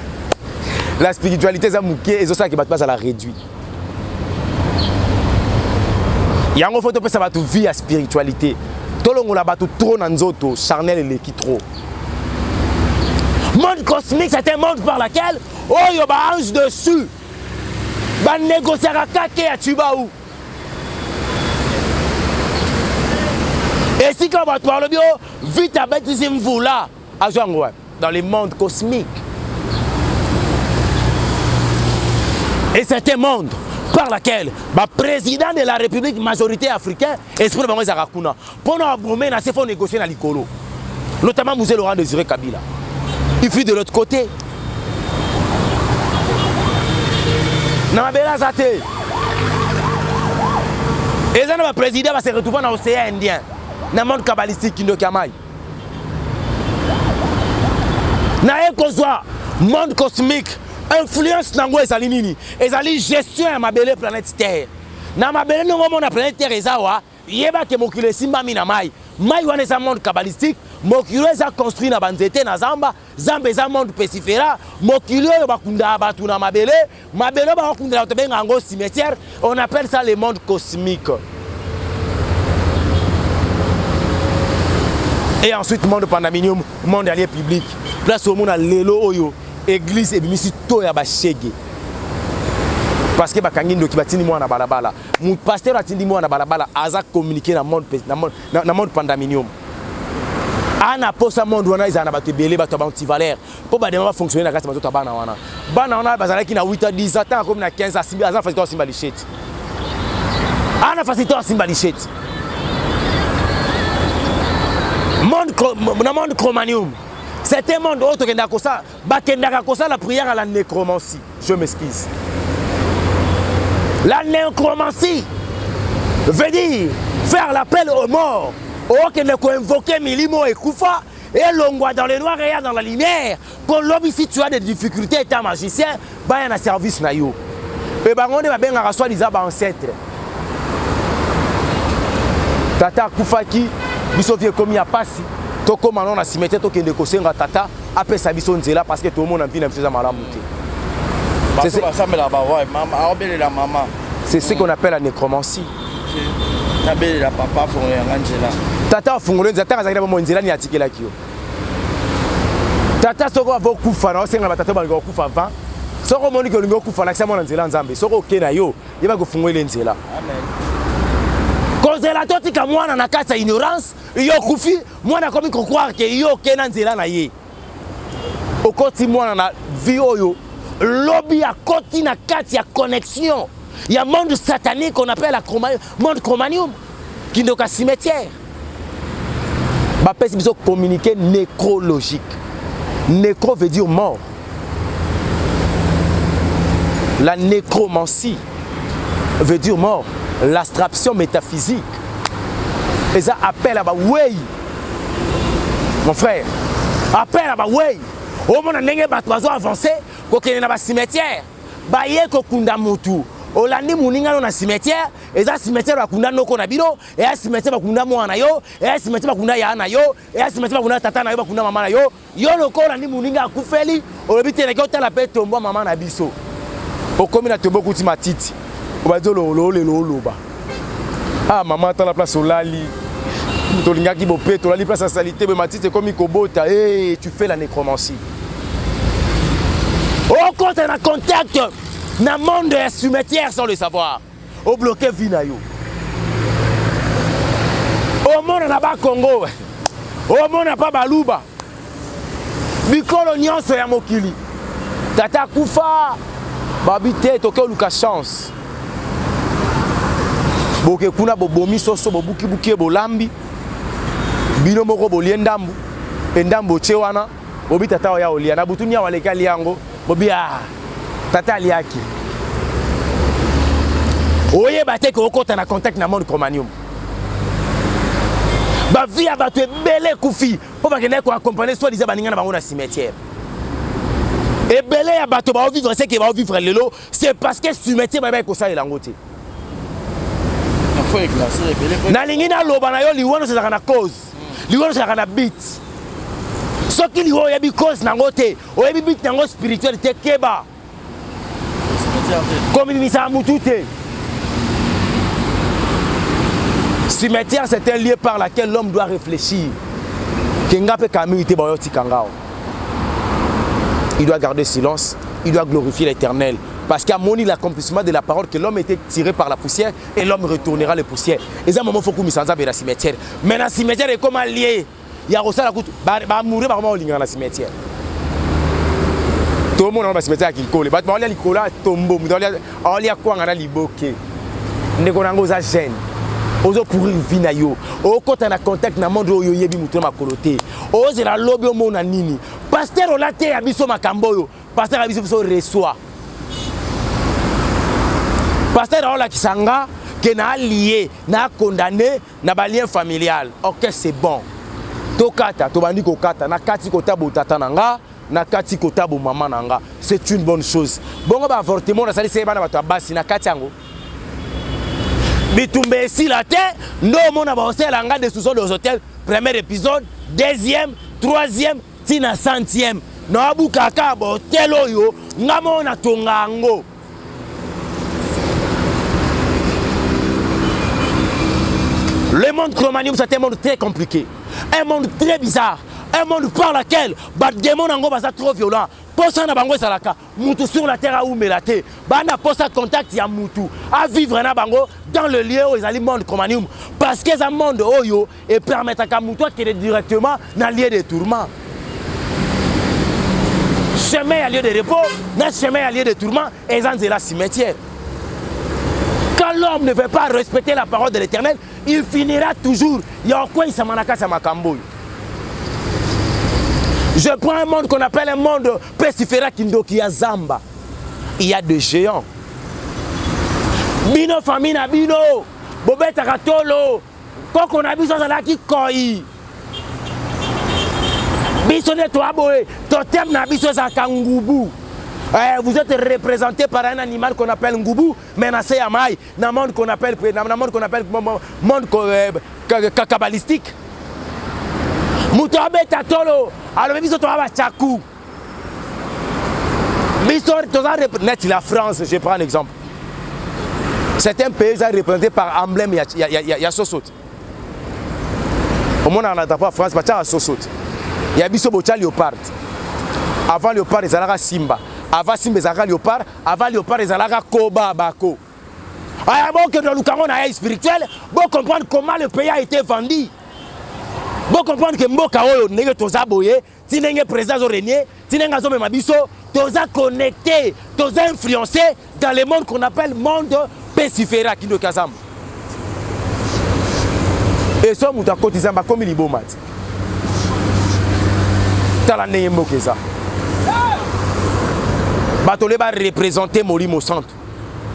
La spiritualité eza moke, ezosalaki bato bazala réduit. Yango fo topesa bato vie ya spiritualité, tolongola bato trop na nzoto charnel eleki trop. Monde cosmique, c'est un monde par laquelle oyo baange dessus banégociaka kake ya Tubau. Esika bato balobi o vite abetisi mvula, azwa yango wapi? Dans le monde cosmique. Et c'est un monde par laquelle baprésident de la République, majorité africain, esprit na bango ezalaka kuna mpo na abome na se fo négocier na likolo, notamment Mzee Laurent Désiré Kabila. Il fut de l'autre côté na mabele aza te. Eza na baprésident base retrouva na océan Indien, na monde kabbalistique, kindoki ya mai. Naye kozwa monde cosmique, influence nango ezali nini? Ezali gestion ya mabele, planète Terre. Na mabele ndenge omona planète Terre eza wa, yeba ke mokili esimbami na mai. Mai wana eza monde kabbalistique. Mokili oyo eza construit na banzete na zamba. Zamba eza monde pesifera. Mokili oyo bakundaka bato na mabele, mabele oyo bakokundela bato, benga yango cimetière. On appelle ça le monde cosmique. Et ensuite monde pandaminium, monde allié public, place omona lelo oyo église ebimisi to ya bashege, parce que bakangi ndoki, batindi mwana na balabala. Pasteur atindi mwana na balabala, aza communiquer na monde, na monde pandaminium. Ana posa monde wana ezala na bato ebele, bato ya baantivaleur, mpo badema bafonctionne na kati ya banzoto ya bana wana. Bana wana bazalaki na 8 ans, 10 ans, ntango akomi na 15, asimbi, aza na facilité asimba lichette, ana facilité asimba lichette. Monde, na monde chromanium, c'est un monde oyo tokendaka kosala, bakendaka kosala prière à la nécromancie. Je m'excuse, la nécromancie veut dire faire l'appel aux morts. Okende koinvoke milimo ekufa, elongwa dans le noir eya dans la lumière, mpo lobi si tu as des difficultés, état magicien baya na service na yo. Mpe bango nde babengaka soi-disant baancêtre. Tata akufaki, biso vie ekomi ya pasi, tokóma no na cimetière, tokende kosenga tata apesa biso nzela, parce que tomona vie na biso eza malamu te. Bato basambelaka baroi, mama aobelela mama. C'est ce qu'on appelle la nécromancie. Nabelela papa afongola yanga nzela. Tata afungoli nzela, ntango azalaki na bomoi, nzela nini atikelaki yo tata? Soki ava okufa na osenga batata balinga kokufa avant, soki omoni ke olingi okufa, lakisa mwana nzela ya Nzambe. Soki oke na yo, yeba kofungoli nzela. Kozela totika mwana na kati ya ignorance, yo okufi, mwana akomi kocroire ke yo oke na nzela na ye. Okoti mwana na vie oyo lobi akoti na kati ya connexion ya monde satanique, on appelle la chroma, monde chromanium, kindoka cimetière. Bapesi biso communiqué nécrologique. Nécro veut dire mort. La nécromancie veut dire mort. L'abstraction métaphysique eza appel à bawei, mon frère, appel à bawei. Omona ndenge bato bazo avance kokende na bacimetière, baye kokunda mutu, olandi moninga no na cimetière. Eza cimetière bakunda noko na bino, eya cimetière bakunda mwana na yo, eya cimetière bakunda ya na yo, eya cimetière bakunda tata na yo, bakunda mama na yo. Yo lokola olandi moninga akufeli, olobi te naki otala mpe tombwa mama na biso. Okomi na tombo, okuti matiti, obandi olelo, oloba: "Ah mama, tala place olali, tolingaki bope, tolali place ya saleté boye, matiti ekomi kobota." Hey, tu fais la nécromancie. Okota na contact na monde ya cimetière sans le savoir, obloke vie na yo. Omona na Bakongo, omona mpa Baluba, bikolo nyonso ya mokili, tata akufa, babi te toke oluka chance. Boke kuna, bobomi soso, bobukibuki ye, bolambi bino moko, bolie ndambu, e ndambu otie wana. Bobi tata oya olia na butu niawu aleki alia yango. Bobi ah tata aliaki. Oyeba te ke okota na contact na monde Chromanium. Ba vie ya bato ebele ekufi mpo bakendaki ko accompagner soit disant baninga na bango na cimetière. Ebele ya bato bao vivre ce que bao vivre lelo, c'est parce que cimetière bayebaki kosalela yango te. Nalingi naloba na yo liwa nyonso ezalaka na cause, liwa nyonso ezalaka na but. Soki liwa oyebi cause na yango te, oyebi but na yango spirituel te, keba. Komimisaka mutu te. Cimetière, c'est un lieu par lequel l'homme doit réfléchir. Ke nga pe kala mingi te bayo tika nga awa. Il doit garder silence, il doit glorifier l'Éternel. Parce qu'à moni l'accomplissement de la parole que l'homme était tiré par la poussière et l'homme retournera les poussières. Et ça moment faut kumisa nzambe na cimetière. Mais na cimetière ekoma lié. Ya kosala kutu ba ba amoureux bakoma kolingana na cimetière. Tomona ba cimetière ya Kinkole, bato baolia likolo ya tombo, moto aolia kwanga na liboke. Ndeko na ngo oza jeune. Ozo pourrir vie na yo. Okota na contact na monde oyo oyebi moto na makolo te. Ozela lobi omona nini? Pasteur olateya biso makambo oyo. Pasteur ya biso biso reçoit. Pasteur aolakisa nga ke na lié, na condamné na ba lien familial. OK, c'est bon. Tokata, tobandi kokata, na kati kota botata na nga, na kati kota bo mama na nga. C'est une bonne chose. Bongo ba avortement na salisi bana bato ya basi na kati yango. Bitumba esila te, nde omona ba osela nga de sous-sol des hôtels, premier épisode, deuxième, troisième, ti na centième. Na abuka kaka ba hôtel oyo nga moko na tonga yango. Le monde Chromanium, c'est un monde très compliqué. Un monde très bizarre. Un monde par lequel ba démons nango baza trop violent. Posa na bango ezalaka mutu sur la terre aumela te. Bana posa contact ya mutu a vivre na bango dans le lieu oyo ezali monde Chromanium parce que eza monde oyo e permettaka mutu akende directement na lieu de tourment. Chemin ya lieu de repos na chemin ya lieu de tourment eza nzela cimetière. Quand l'homme ne veut pas respecter la parole de l'Éternel, il finira toujours ya kokweyisama na kati ya makambo oyo. Je prends un monde qu'on appelle un monde pestifera kindoki ya zamba. Il y a des géants. Bino famille na bino bobetaka tolo koko na biso azalaki koi biso nde toa boye totem na biso ezalaka ngubu. Eh, vous êtes représenté par un animal qu'on appelle ngubu, mais na se ya mai, na monde qu'on appelle, na monde qu'on appelle monde euh, kabbalistique. Moto abeta tolo, alobi biso toa bachaku. Biso toza net la France, je prends un exemple. C'est un pays représenté par emblème ya, ya, ya, ya soso. Omonaka na drapeau ya France batiaka soso te. Ya biso botia léopard. Avant léopard ezalaka Simba. Avant Simba ezalaka léopard, avant léopard ezalaka koba bako. Aya bokende luka yango na ye spirituel, bo comprendre comment le pays a été vendu. Bo comprendre que mboka oyo ndenge toza boye, ti ndenge président azo régner, ti ndenge azomema biso, toza connecté, toza influencé dans le monde qu'on appelle monde pesifera kindoki ya zamba. Et so moto akoti zamba akomi liboma ti. Tala ndenge mboka eza. Bato le ba représenter Molimo Santo.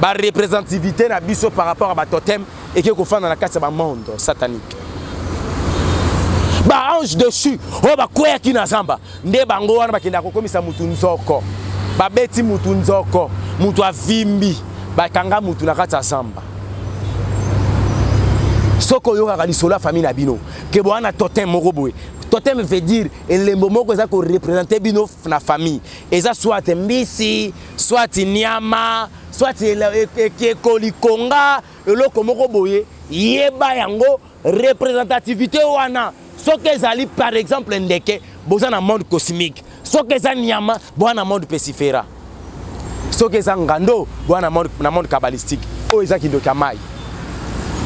Ba représentativité na biso par rapport à ba totem eke kofanda na kati ya ba monde satanique. Ba ange dessus oyo bakweyaki na zamba nde bango wana bakendaka kokomisa mutu nzoko, babeti mutu nzoko, mutu avimbi, bakanga mutu na kati ya zamba. Soki oyokaka lisolo ya famille na bino ke boa na totem moko boye, totem veut dire elembo moko eza ko représenter bino na famille, eza soit mbisi, soit niama, soit ekeko likonga, eloko moko boye, yeba yango représentativité wana. Soki ezali par exemple ndeke, boza na monde cosmique. Soki eza nyama, boza na monde pesifera. Soki eza ngando, boza na monde, na monde kabbalistique. Oyo eza kindoki ya mai.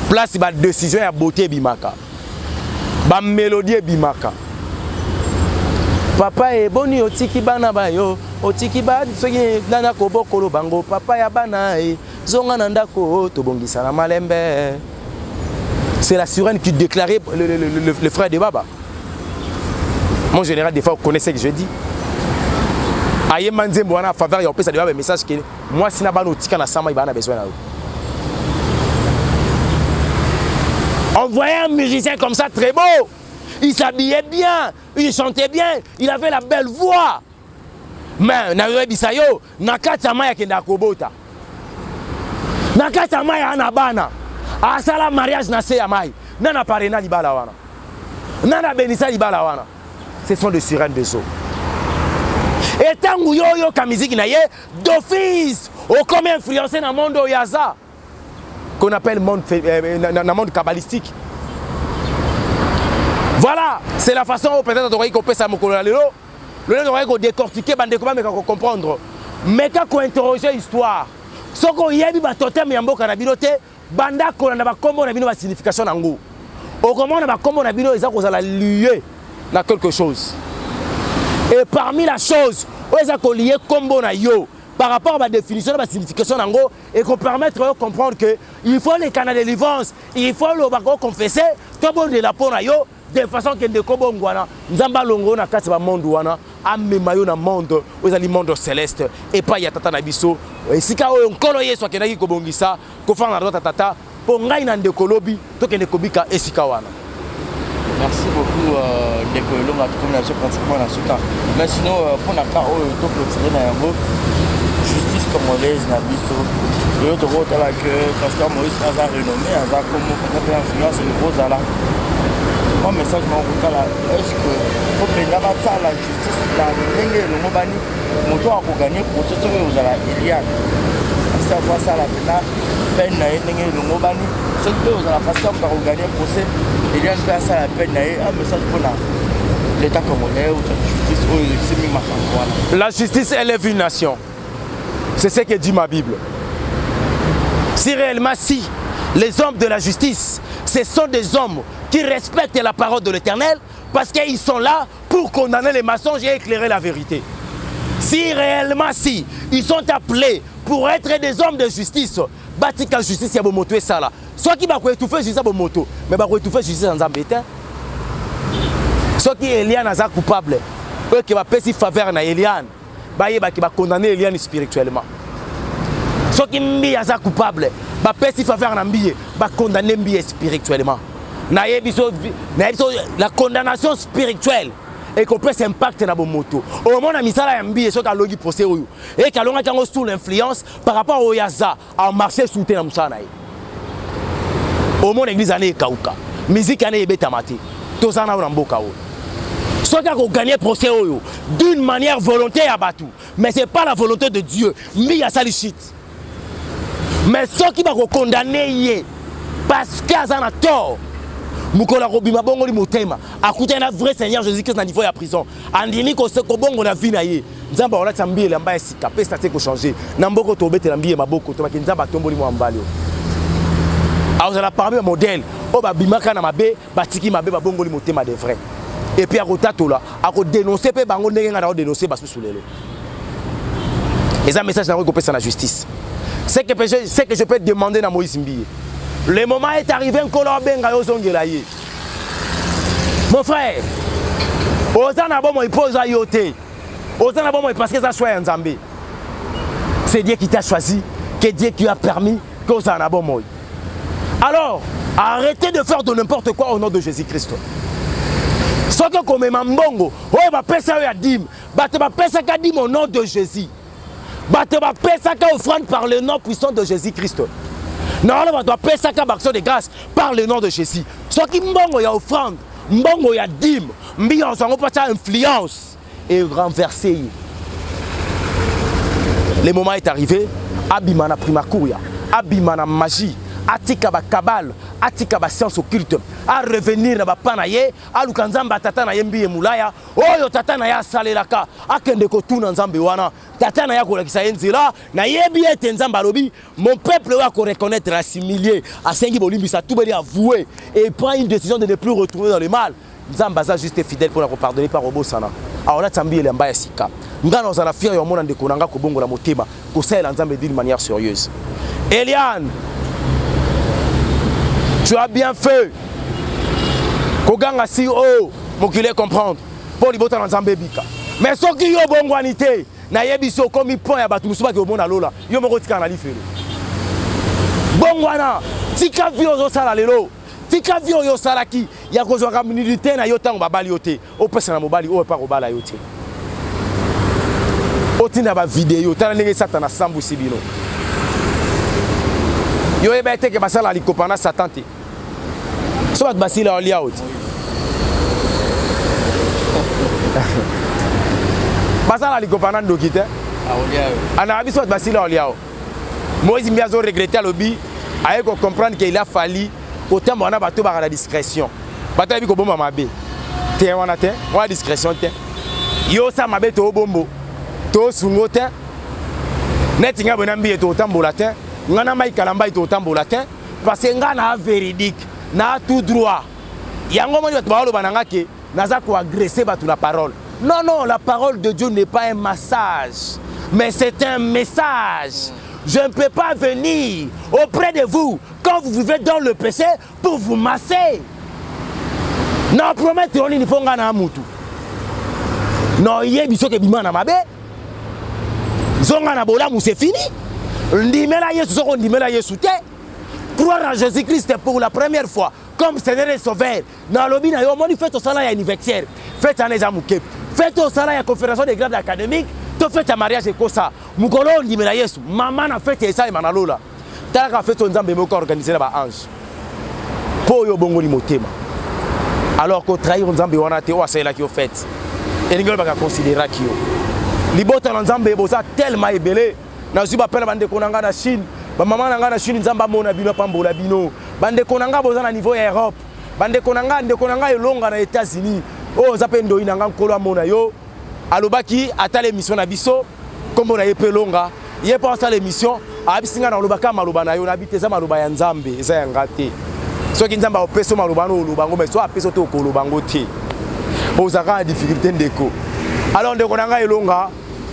Place ba décision ya beauté ebimaka, ba mélodie ebimaka. Papa eboni otiki bana ba yo, otiki ba soki nana kobokolo bango, papa ya bana e, zonga na ndako tobongisa na malembe. C'est la sirène qui déclarait le frère de Baba. Mon général, des fois, vous connaissez ce que je dis. Ayemba nzembo wana faveur ya opesa deja message ke mwasi na bana otika na sama ibana besoin na yo. On voyait un musicien comme ça très beau. Il s'habillait bien, il chantait bien, il avait la belle voix. Mais nayoyebisa yo na kati ya mai akendaka kobota. Na kati ya mai ana bana. Asala mariage na se ya mai. Nana parena libala wana. Nana benisa libala wana. Ce sont des sirènes des eaux. Et tangu yo oyoka miziki na ye d'office okomi influencé na monde oyo aza qu'on appelle monde, euh, na, na monde kabbalistique. Voilà, c'est la façon oyo peut-être tokoki kopesa mokolo ya lelo lelo tokoki kodécortiquer bandeko bameka kocomprendre meka kointerroger histoire soki oyebi batotem ya mboka na bino te Banda kolanda ba kombo na bino ba signification na ngo. Okomona ba kombo na bino eza kozala lié na quelque chose. Et parmi la chose oyo eza ko lier kombo na yo par rapport à ba définition na ba signification na ngo et ko permettre yo comprendre que il faut leka na délivrance, il faut loba ko confesser to bondela mpo na yo de façon que ndeko bongwana Nzambe alongo yo na kati ba monde wana amema yo na monde oyo ezali monde céleste epai ya tata na biso esika oyo Nkolo Yesu akendaki kobongisa kofanda na droite ya tata mpo ngai na ndeko lobi tokende kobika esika wana. Merci beaucoup euh, ndeko Elonga, tokomi na biso pratiquement na suka. Mais sinon euh, mpo na cas oyo to clôturer na yango justice congolaise na biso lelo tokotala que pasteur Moïse aza renommé aza komo aza mpe influence ekozala mwa message moko kotala est ce que fo mpenza basala justice na ndenge elongobani moto akoganye procès soki ekozala Eliane pasteur fo asala mpenza peine na ye ndenge elongobani soki mpe ozala pasteur moto akoganye procès Eliane mpe asala peine na ye un message mpona l'état congolais ou justice oyo esimi makambo wana. La justice élève une nation, c'est ce que dit ma Bible. Si réellement si les hommes de la justice, ce sont des hommes qui respectent la parole de l'Éternel, parce qu'ils sont là pour condamner les mensonges et éclairer la vérité. Si réellement si ils sont appelés pour être des hommes de justice, batika justice ya bomoto esala. Soki bako étouffer justice ya bomoto, mais bako étouffer justice ya Nzambe te. Soki Eliane aza coupable, oyo ke bapesi faveur na Eliane, bayeba ke ba condamner Eliane spirituellement. Soki Mbiye aza coupable, bapesi faveur na Mbiye, ba condamner Mbiye spirituellement. Nayebi so, nayebi so la condamnation spirituelle ekopesa impact na bomoto. Omona misala ya Mbiye soki alongi procès oyo, eke alongaki yango sous l'influence par rapport oyo aza en marché sous te na mosala na ye. Omona église ane ekauka, musique ane ebetama te. Toza na na mboka oyo. Soki akoganye procès oyo d'une manière volonté ya bato, mais c'est pas la volonté de Dieu. Mbiye asali shit. Mais soki bakokondane ye parce que aza na tort, mokolo akobima bongoli motema, akutani na vrai Seigneur Jésus-Christ na niveau ya prison, andimi kobongola vie na ye, Nzambe akolatisa Mbiye elamba ya sika mpe statut ekochange. Na mboka oyo tobetela Mbiye maboko, tobaki Nzambe atomboli mwa mobali oyo. Akozala parmi ba modèle oyo babimaka na mabe, batiki mabe, babongoli motema de vrai. Et puis akotatola, akodénoncer mpe bango ndenge ngai nakodénoncer basusu lelo. Eza message nango ekopesa na justice. Ce que je, ce que je peux demander na Moïse Mbiye, le moment est arrivé, Nkolo abenga yo ozongela ye. Mon frère, oza na bomoi mpo oza yo te. Oza na bomoi parce que eza choix ya Nzambe. C'est Dieu qui t'a choisi, que Dieu qui a permis que ozala na bomoi. Alors, arrêtez de faire de n'importe quoi au nom de Jésus-Christ. Soki okomema mbongo oyo bapesa yo ya dime, bato bapesaka dime au nom de Jésus. Bato bapesaka offrande par le nom puissant de Jésus-Christ. Na wana bato bapesaka ba action de grâce par le nom de Jésus. Soki mbongo ya offrande, mbongo ya dime, Mbiye ozwango mpo atia influence et renverser ye. Le moment est arrivé, abima na primakuria, abima na magie, atika ba cabale, atika ba science occulte, a revenir na ba pa na ye, aluka Nzambe ya tata na ye Mbiye Mulaya, oyo tata na ye asalelaka, akende kotuna Nzambe wana, tata na ye akolakisa ye nzela. Nayebi ete Nzambe alobi, mon peuple oyo akoreconnaître, asimilie, asengi bolimbisa, tubeli, avouer et prend une décision de ne plus retourner dans le mal. Nzambe aza juste fidèle mpona kopardonner mpe akobosana. Aolatisa Mbiye elamba ya sika. Ngai nazala fier ya omona ndeko na ngai kobongola motema, kosalela Nzambe d'une manière sérieuse. Eliane, tu as bien fait koganga si o mokili comprendre. Mpo libota na Nzambe ebika. Mais soki yo obongwani te, nayebisi okomi pont ya bato mosusu bake omona lola, yo moko otikala na lifelo. Bongwana, tika vie ozosala lelo, tika vie oyo osalaki ya kozwaka nudité na yo ntango babali yo te, opesa na mobali oyo epa kobala yo te. Otinda ba video, tala ndenge Satana asambwisi bino. Yo oyeba ete ke basala likopa na Satan te. So bato basila olia oti. Basala likopa na ndoki te. Anaka biso bato basila olia o. Moïse Mbiye azo regretter alobi aye ko comprendre qu'il a fallu kotambola na bato baka na discrétion. Bato ayebi kobomba mabe. Te wana te, wana discrétion te. Yo osala mabe to obombo. To sungo te. Neti nga boye na Mbiye totambola te. Nga na Mike Kalambay totambola te. Parce que nga na véridique, na tout droit. Yango moni bato baoloba na nga ke naza ko agresser bato na parole. Non, non, la parole de Dieu n'est pas un massage, mais c'est un message. Je ne peux pas venir auprès de vous quand vous vivez dans le péché pour vous masser. Na promettre yo nini mpo nga na mutu. Na oyebi soki ebima na mabe. Zonga na bolamu c'est fini. Ndimela Yesu soki ondimela Yesu te. Croire en Jésus-Christ pour la première fois comme Seigneur et Sauveur. Nalobi na yo omoni fete osala ya anniversaire. Fete wana eza moke. Fete osala ya conférence de grade académique to fete ya mariage ekosa. Mokolo ondimela Yesu, mama na fete esalema na lola. Talaka fete oyo Nzambe moko organiser na ba ange. Po oyo obongoli motema. Alors ko trahir Nzambe wana te oyo asalelaki yo fete. Elingi olobaka consideraki yo. Libota na Nzambe boza tellement ebele. Nazwi bapela bandeko na ngai na Chine, bamama na ngai na Chine, Nzambe amona bino, apambola bino. Bandeko na ngai boza na niveau ya Europe, bandeko na ngai, ndeko na ngai elonga na États-Unis, oyo oza mpe ndoi na ngai, Nkolo amona yo. Alobaki atala émission na biso, kombo na ye mpe elonga, ye mpo asala émission, ayebisi ngai nalobaka maloba na yo, nayebi te eza maloba ya Nzambe, eza ya nga te. Soki Nzambe akopesa yo maloba wana oloba yango, mais soki apesi yo te okoloba yango te. Ozalaka na difficulté ndeko. Alors ndeko na ngai elonga,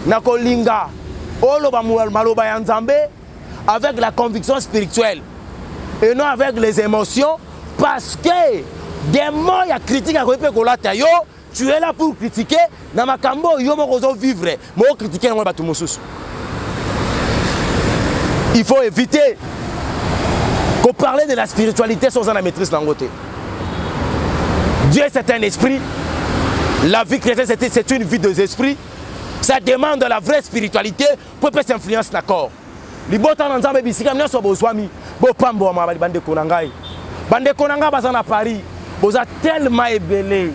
nakolinga oloba maloba ya Nzambe avec la conviction spirituelle et non avec les émotions, parce que démon ya critique akoki mpe kolata yo. Tu es là pour critiquer na makambo oyo yo moko ozo vivre, mais o critiquer yango na bato mosusu. Il faut éviter ko parler de la spiritualité sans la maîtrise nango te. Dieu c'est un esprit. La vie chrétienne c'est une vie des esprits. Ça demande la vraie spiritualité pour epesa influence na corps. Libota na Nzambe bisika nyonso bozwami, bopambwama bandeko na ngai. Bandeko na ngai baza na Paris, boza tellement ebele.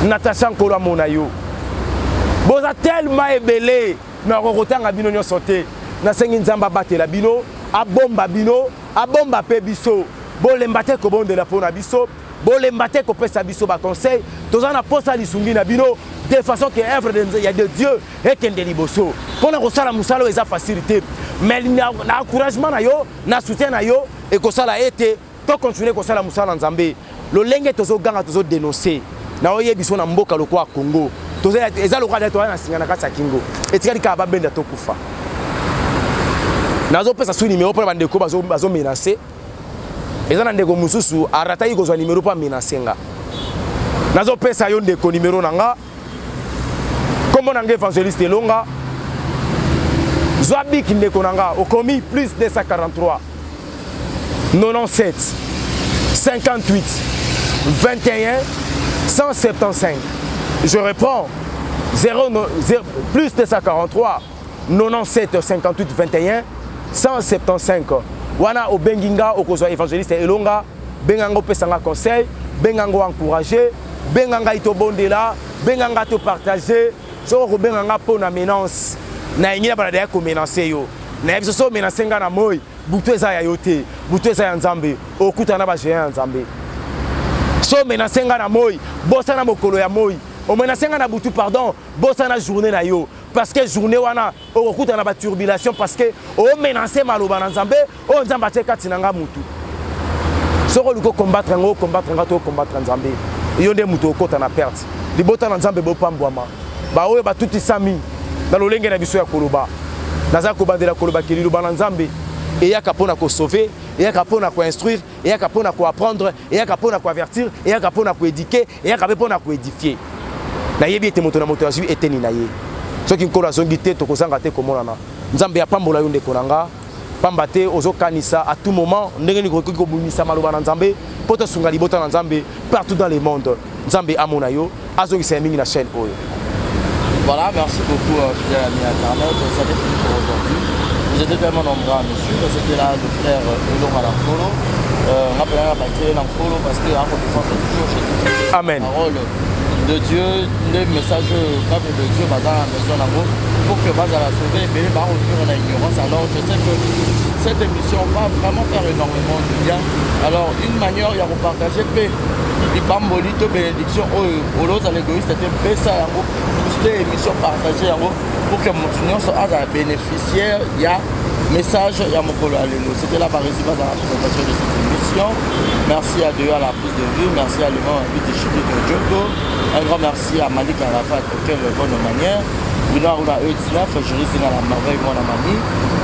Natacha Nkolo amona yo. Boza tellement ebele, mais akokotanga bino nyonso te. Nasengi Nzambe abatela bino, abomba bino, abomba pe biso. Bolemba te kobondela mpo na biso. Bolemba te kopesa biso ba conseil, toza na posa lisungi na bino de façon que œuvre de, ya de Dieu ekende liboso. Pona kosala mosala oyo eza facile te, mais na, na encouragement na yo, na soutien na yo ekosala ete to continuer kosala mosala na Nzambe. Lolenge tozoganga tozo dénoncer na oye biso na mboka lokola Congo, toza eza lokola toza na singa na kati ya kingo, etikali kaka babenda tokufa. Nazopesa su numero mpona bandeko bazo, bazo menacer. Eza na ndeko mosusu arataki kozwa numero mpo amenace nga. Nazopesa yo ndeko numero na nga, kombo na nga Evangeliste Elonga. Zwa bic ndeko na nga, okomi plus 243 97 58 21 175. Je reprends 0, 0, plus 243 97 58 21 175. Wana obengi nga okozwa Evangeliste Elonga, benga nga opesa nga conseil, benga nga encourager, benga ngai tobondela, benga nga to partager. Soki okobenga nga mpo na menace, nayengi na balada ya komenace yo. Nayebi soki omenace nga na moi, butu eza ya yo te, butu eza ya Nzambe, okutana na ba géant ya Nzambe. Soki omenace nga na moi, bosana mokolo ya moi. Omenace nga na butu, pardon, bosana journée na yo. Parce que journée wana okokutana na ba turbulation, parce que omenace maloba na Nzambe oyo Nzambe atie kati na nga mutu. Soki oluki okombattre yango, okombattre nga to okombattre Nzambe, yo nde mutu okota na perte. Libota na Nzambe bopambwama. Baoyo batutisami na lolenge na biso ya koloba, naza kobandela koloba ke liloba na Nzambe eyaka mpona kosauver, eyaka mpona koinstruire, eyaka mpona koapprendre, eyaka mpona koavertir, eyaka mpona koéduquer, eyaka mpe mpona koédifier. Nayebi ete moto na moto azwi eteni na ye. Soki Nkolo azongi te, tokozanga te komonana. Nzambe apambola yo ndeko na nga, pamba te ozokanisa à tout moment ndenge nini okoki kobimisa maloba na Nzambe mpo tosunga libota na Nzambe partout dans le monde. Nzambe amona yo, azongisa ya mingi na chaîne oyo. Voilà, merci beaucoup, euh, fidèle ami internaute. Ça fait fini pour aujourd'hui. Vous étiez tellement nombreux à me suivre. C'était là le frère Elonga Lankolo. Euh, rappelez la bâtir Lankolo parce que la défense est toujours chez nous. Amen. Parole de Dieu, le message peuple de Dieu va dans la maison nango pour que bazala sauver ebele ba revivre na ignorance. Alors je sais que cette émission va vraiment faire énormément du bien. Alors une manière ya kopartager mpe lipamboli to bénédiction oyo olozala égoïste te, pesa yango, booster émission, partager yango pour que moto nyonso azala bénéficiaire ya message ya mokolo ya lelo. C'était là Baresi Baza la présentation de cette émission. Merci à Dieu à la prise de vue, merci à Léon Abiti Chibito Djoko, un grand merci à Malik Arafat, quelle bonne manière. Bruno Aruna E19, juriste dans la merveille, mon ami.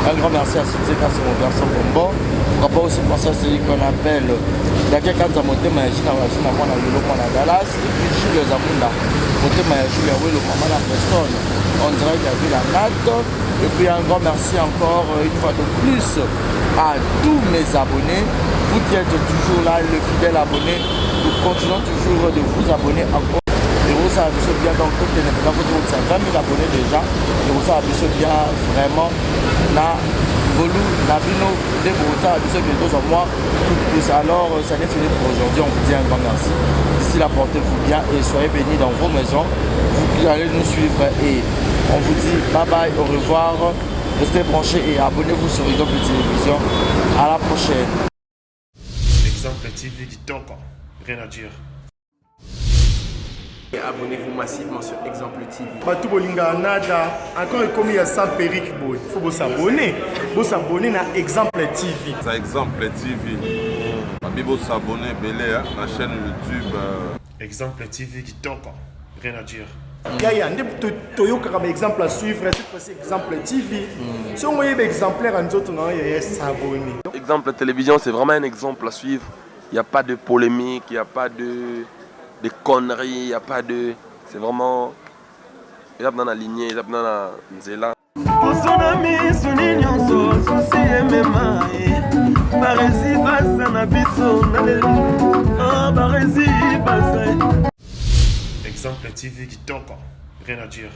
Un grand merci à Succès mon garçon bonbon. Pourquoi pas aussi penser à celui qu'on appelle Dake Kanza Motema ya Gina Wajina Mwana Lelo Mwana Dallas et puis Jules Zamunda Motema ya Jules Welo Mama la personne en direct à Villa Nat. Et puis un grand merci encore une fois de plus à tous mes abonnés, vous qui êtes toujours là, le fidèle abonné, nous continuons toujours de vous abonner encore. Et vous savez bien, donc tout est 20 000 abonnés déjà, et vous savez bien vraiment na ngolu na bino nde bokosala biso ke tozwa mwa coup de pouce. Alors ça n'est fini pour aujourd'hui, on vous dit un grand merci. D'ici là, portez-vous bien et soyez bénis dans vos maisons. Vous qui allez nous suivre, et on vous dit bye bye, au revoir. Restez branchés et abonnez-vous sur Exemple Télévision. À la prochaine. Exemple TV kitoko, rien à dire. Et abonnez-vous massivement sur Exemple TV. Bato bolingaka nada encore ekomi ya sans perruque boye, faut bosabone, bosabone na Exemple TV. Ça, Exemple TV. Babi bosabone ebele hein, na chaîne YouTube. Exemple TV kitoko, rien à dire. Yaya nde toyokaka baexemple à suivre, cette fois-ci Exemple TV. Soki oyeba exemplaire ya nzoto na yo yaya, s'abonner. Exemple Télévision, c'est vraiment un exemple à suivre. Il n'y a pas de polémique, il n'y a pas de conneries, il n'y a pas de. C'est vraiment. Eza na lignée, eza na nzela. Poso na misuni nyonso susi emema ye baresi baza na biso na lelo. Ah, baresi baza. Exemple TV kitoko, rien à dire.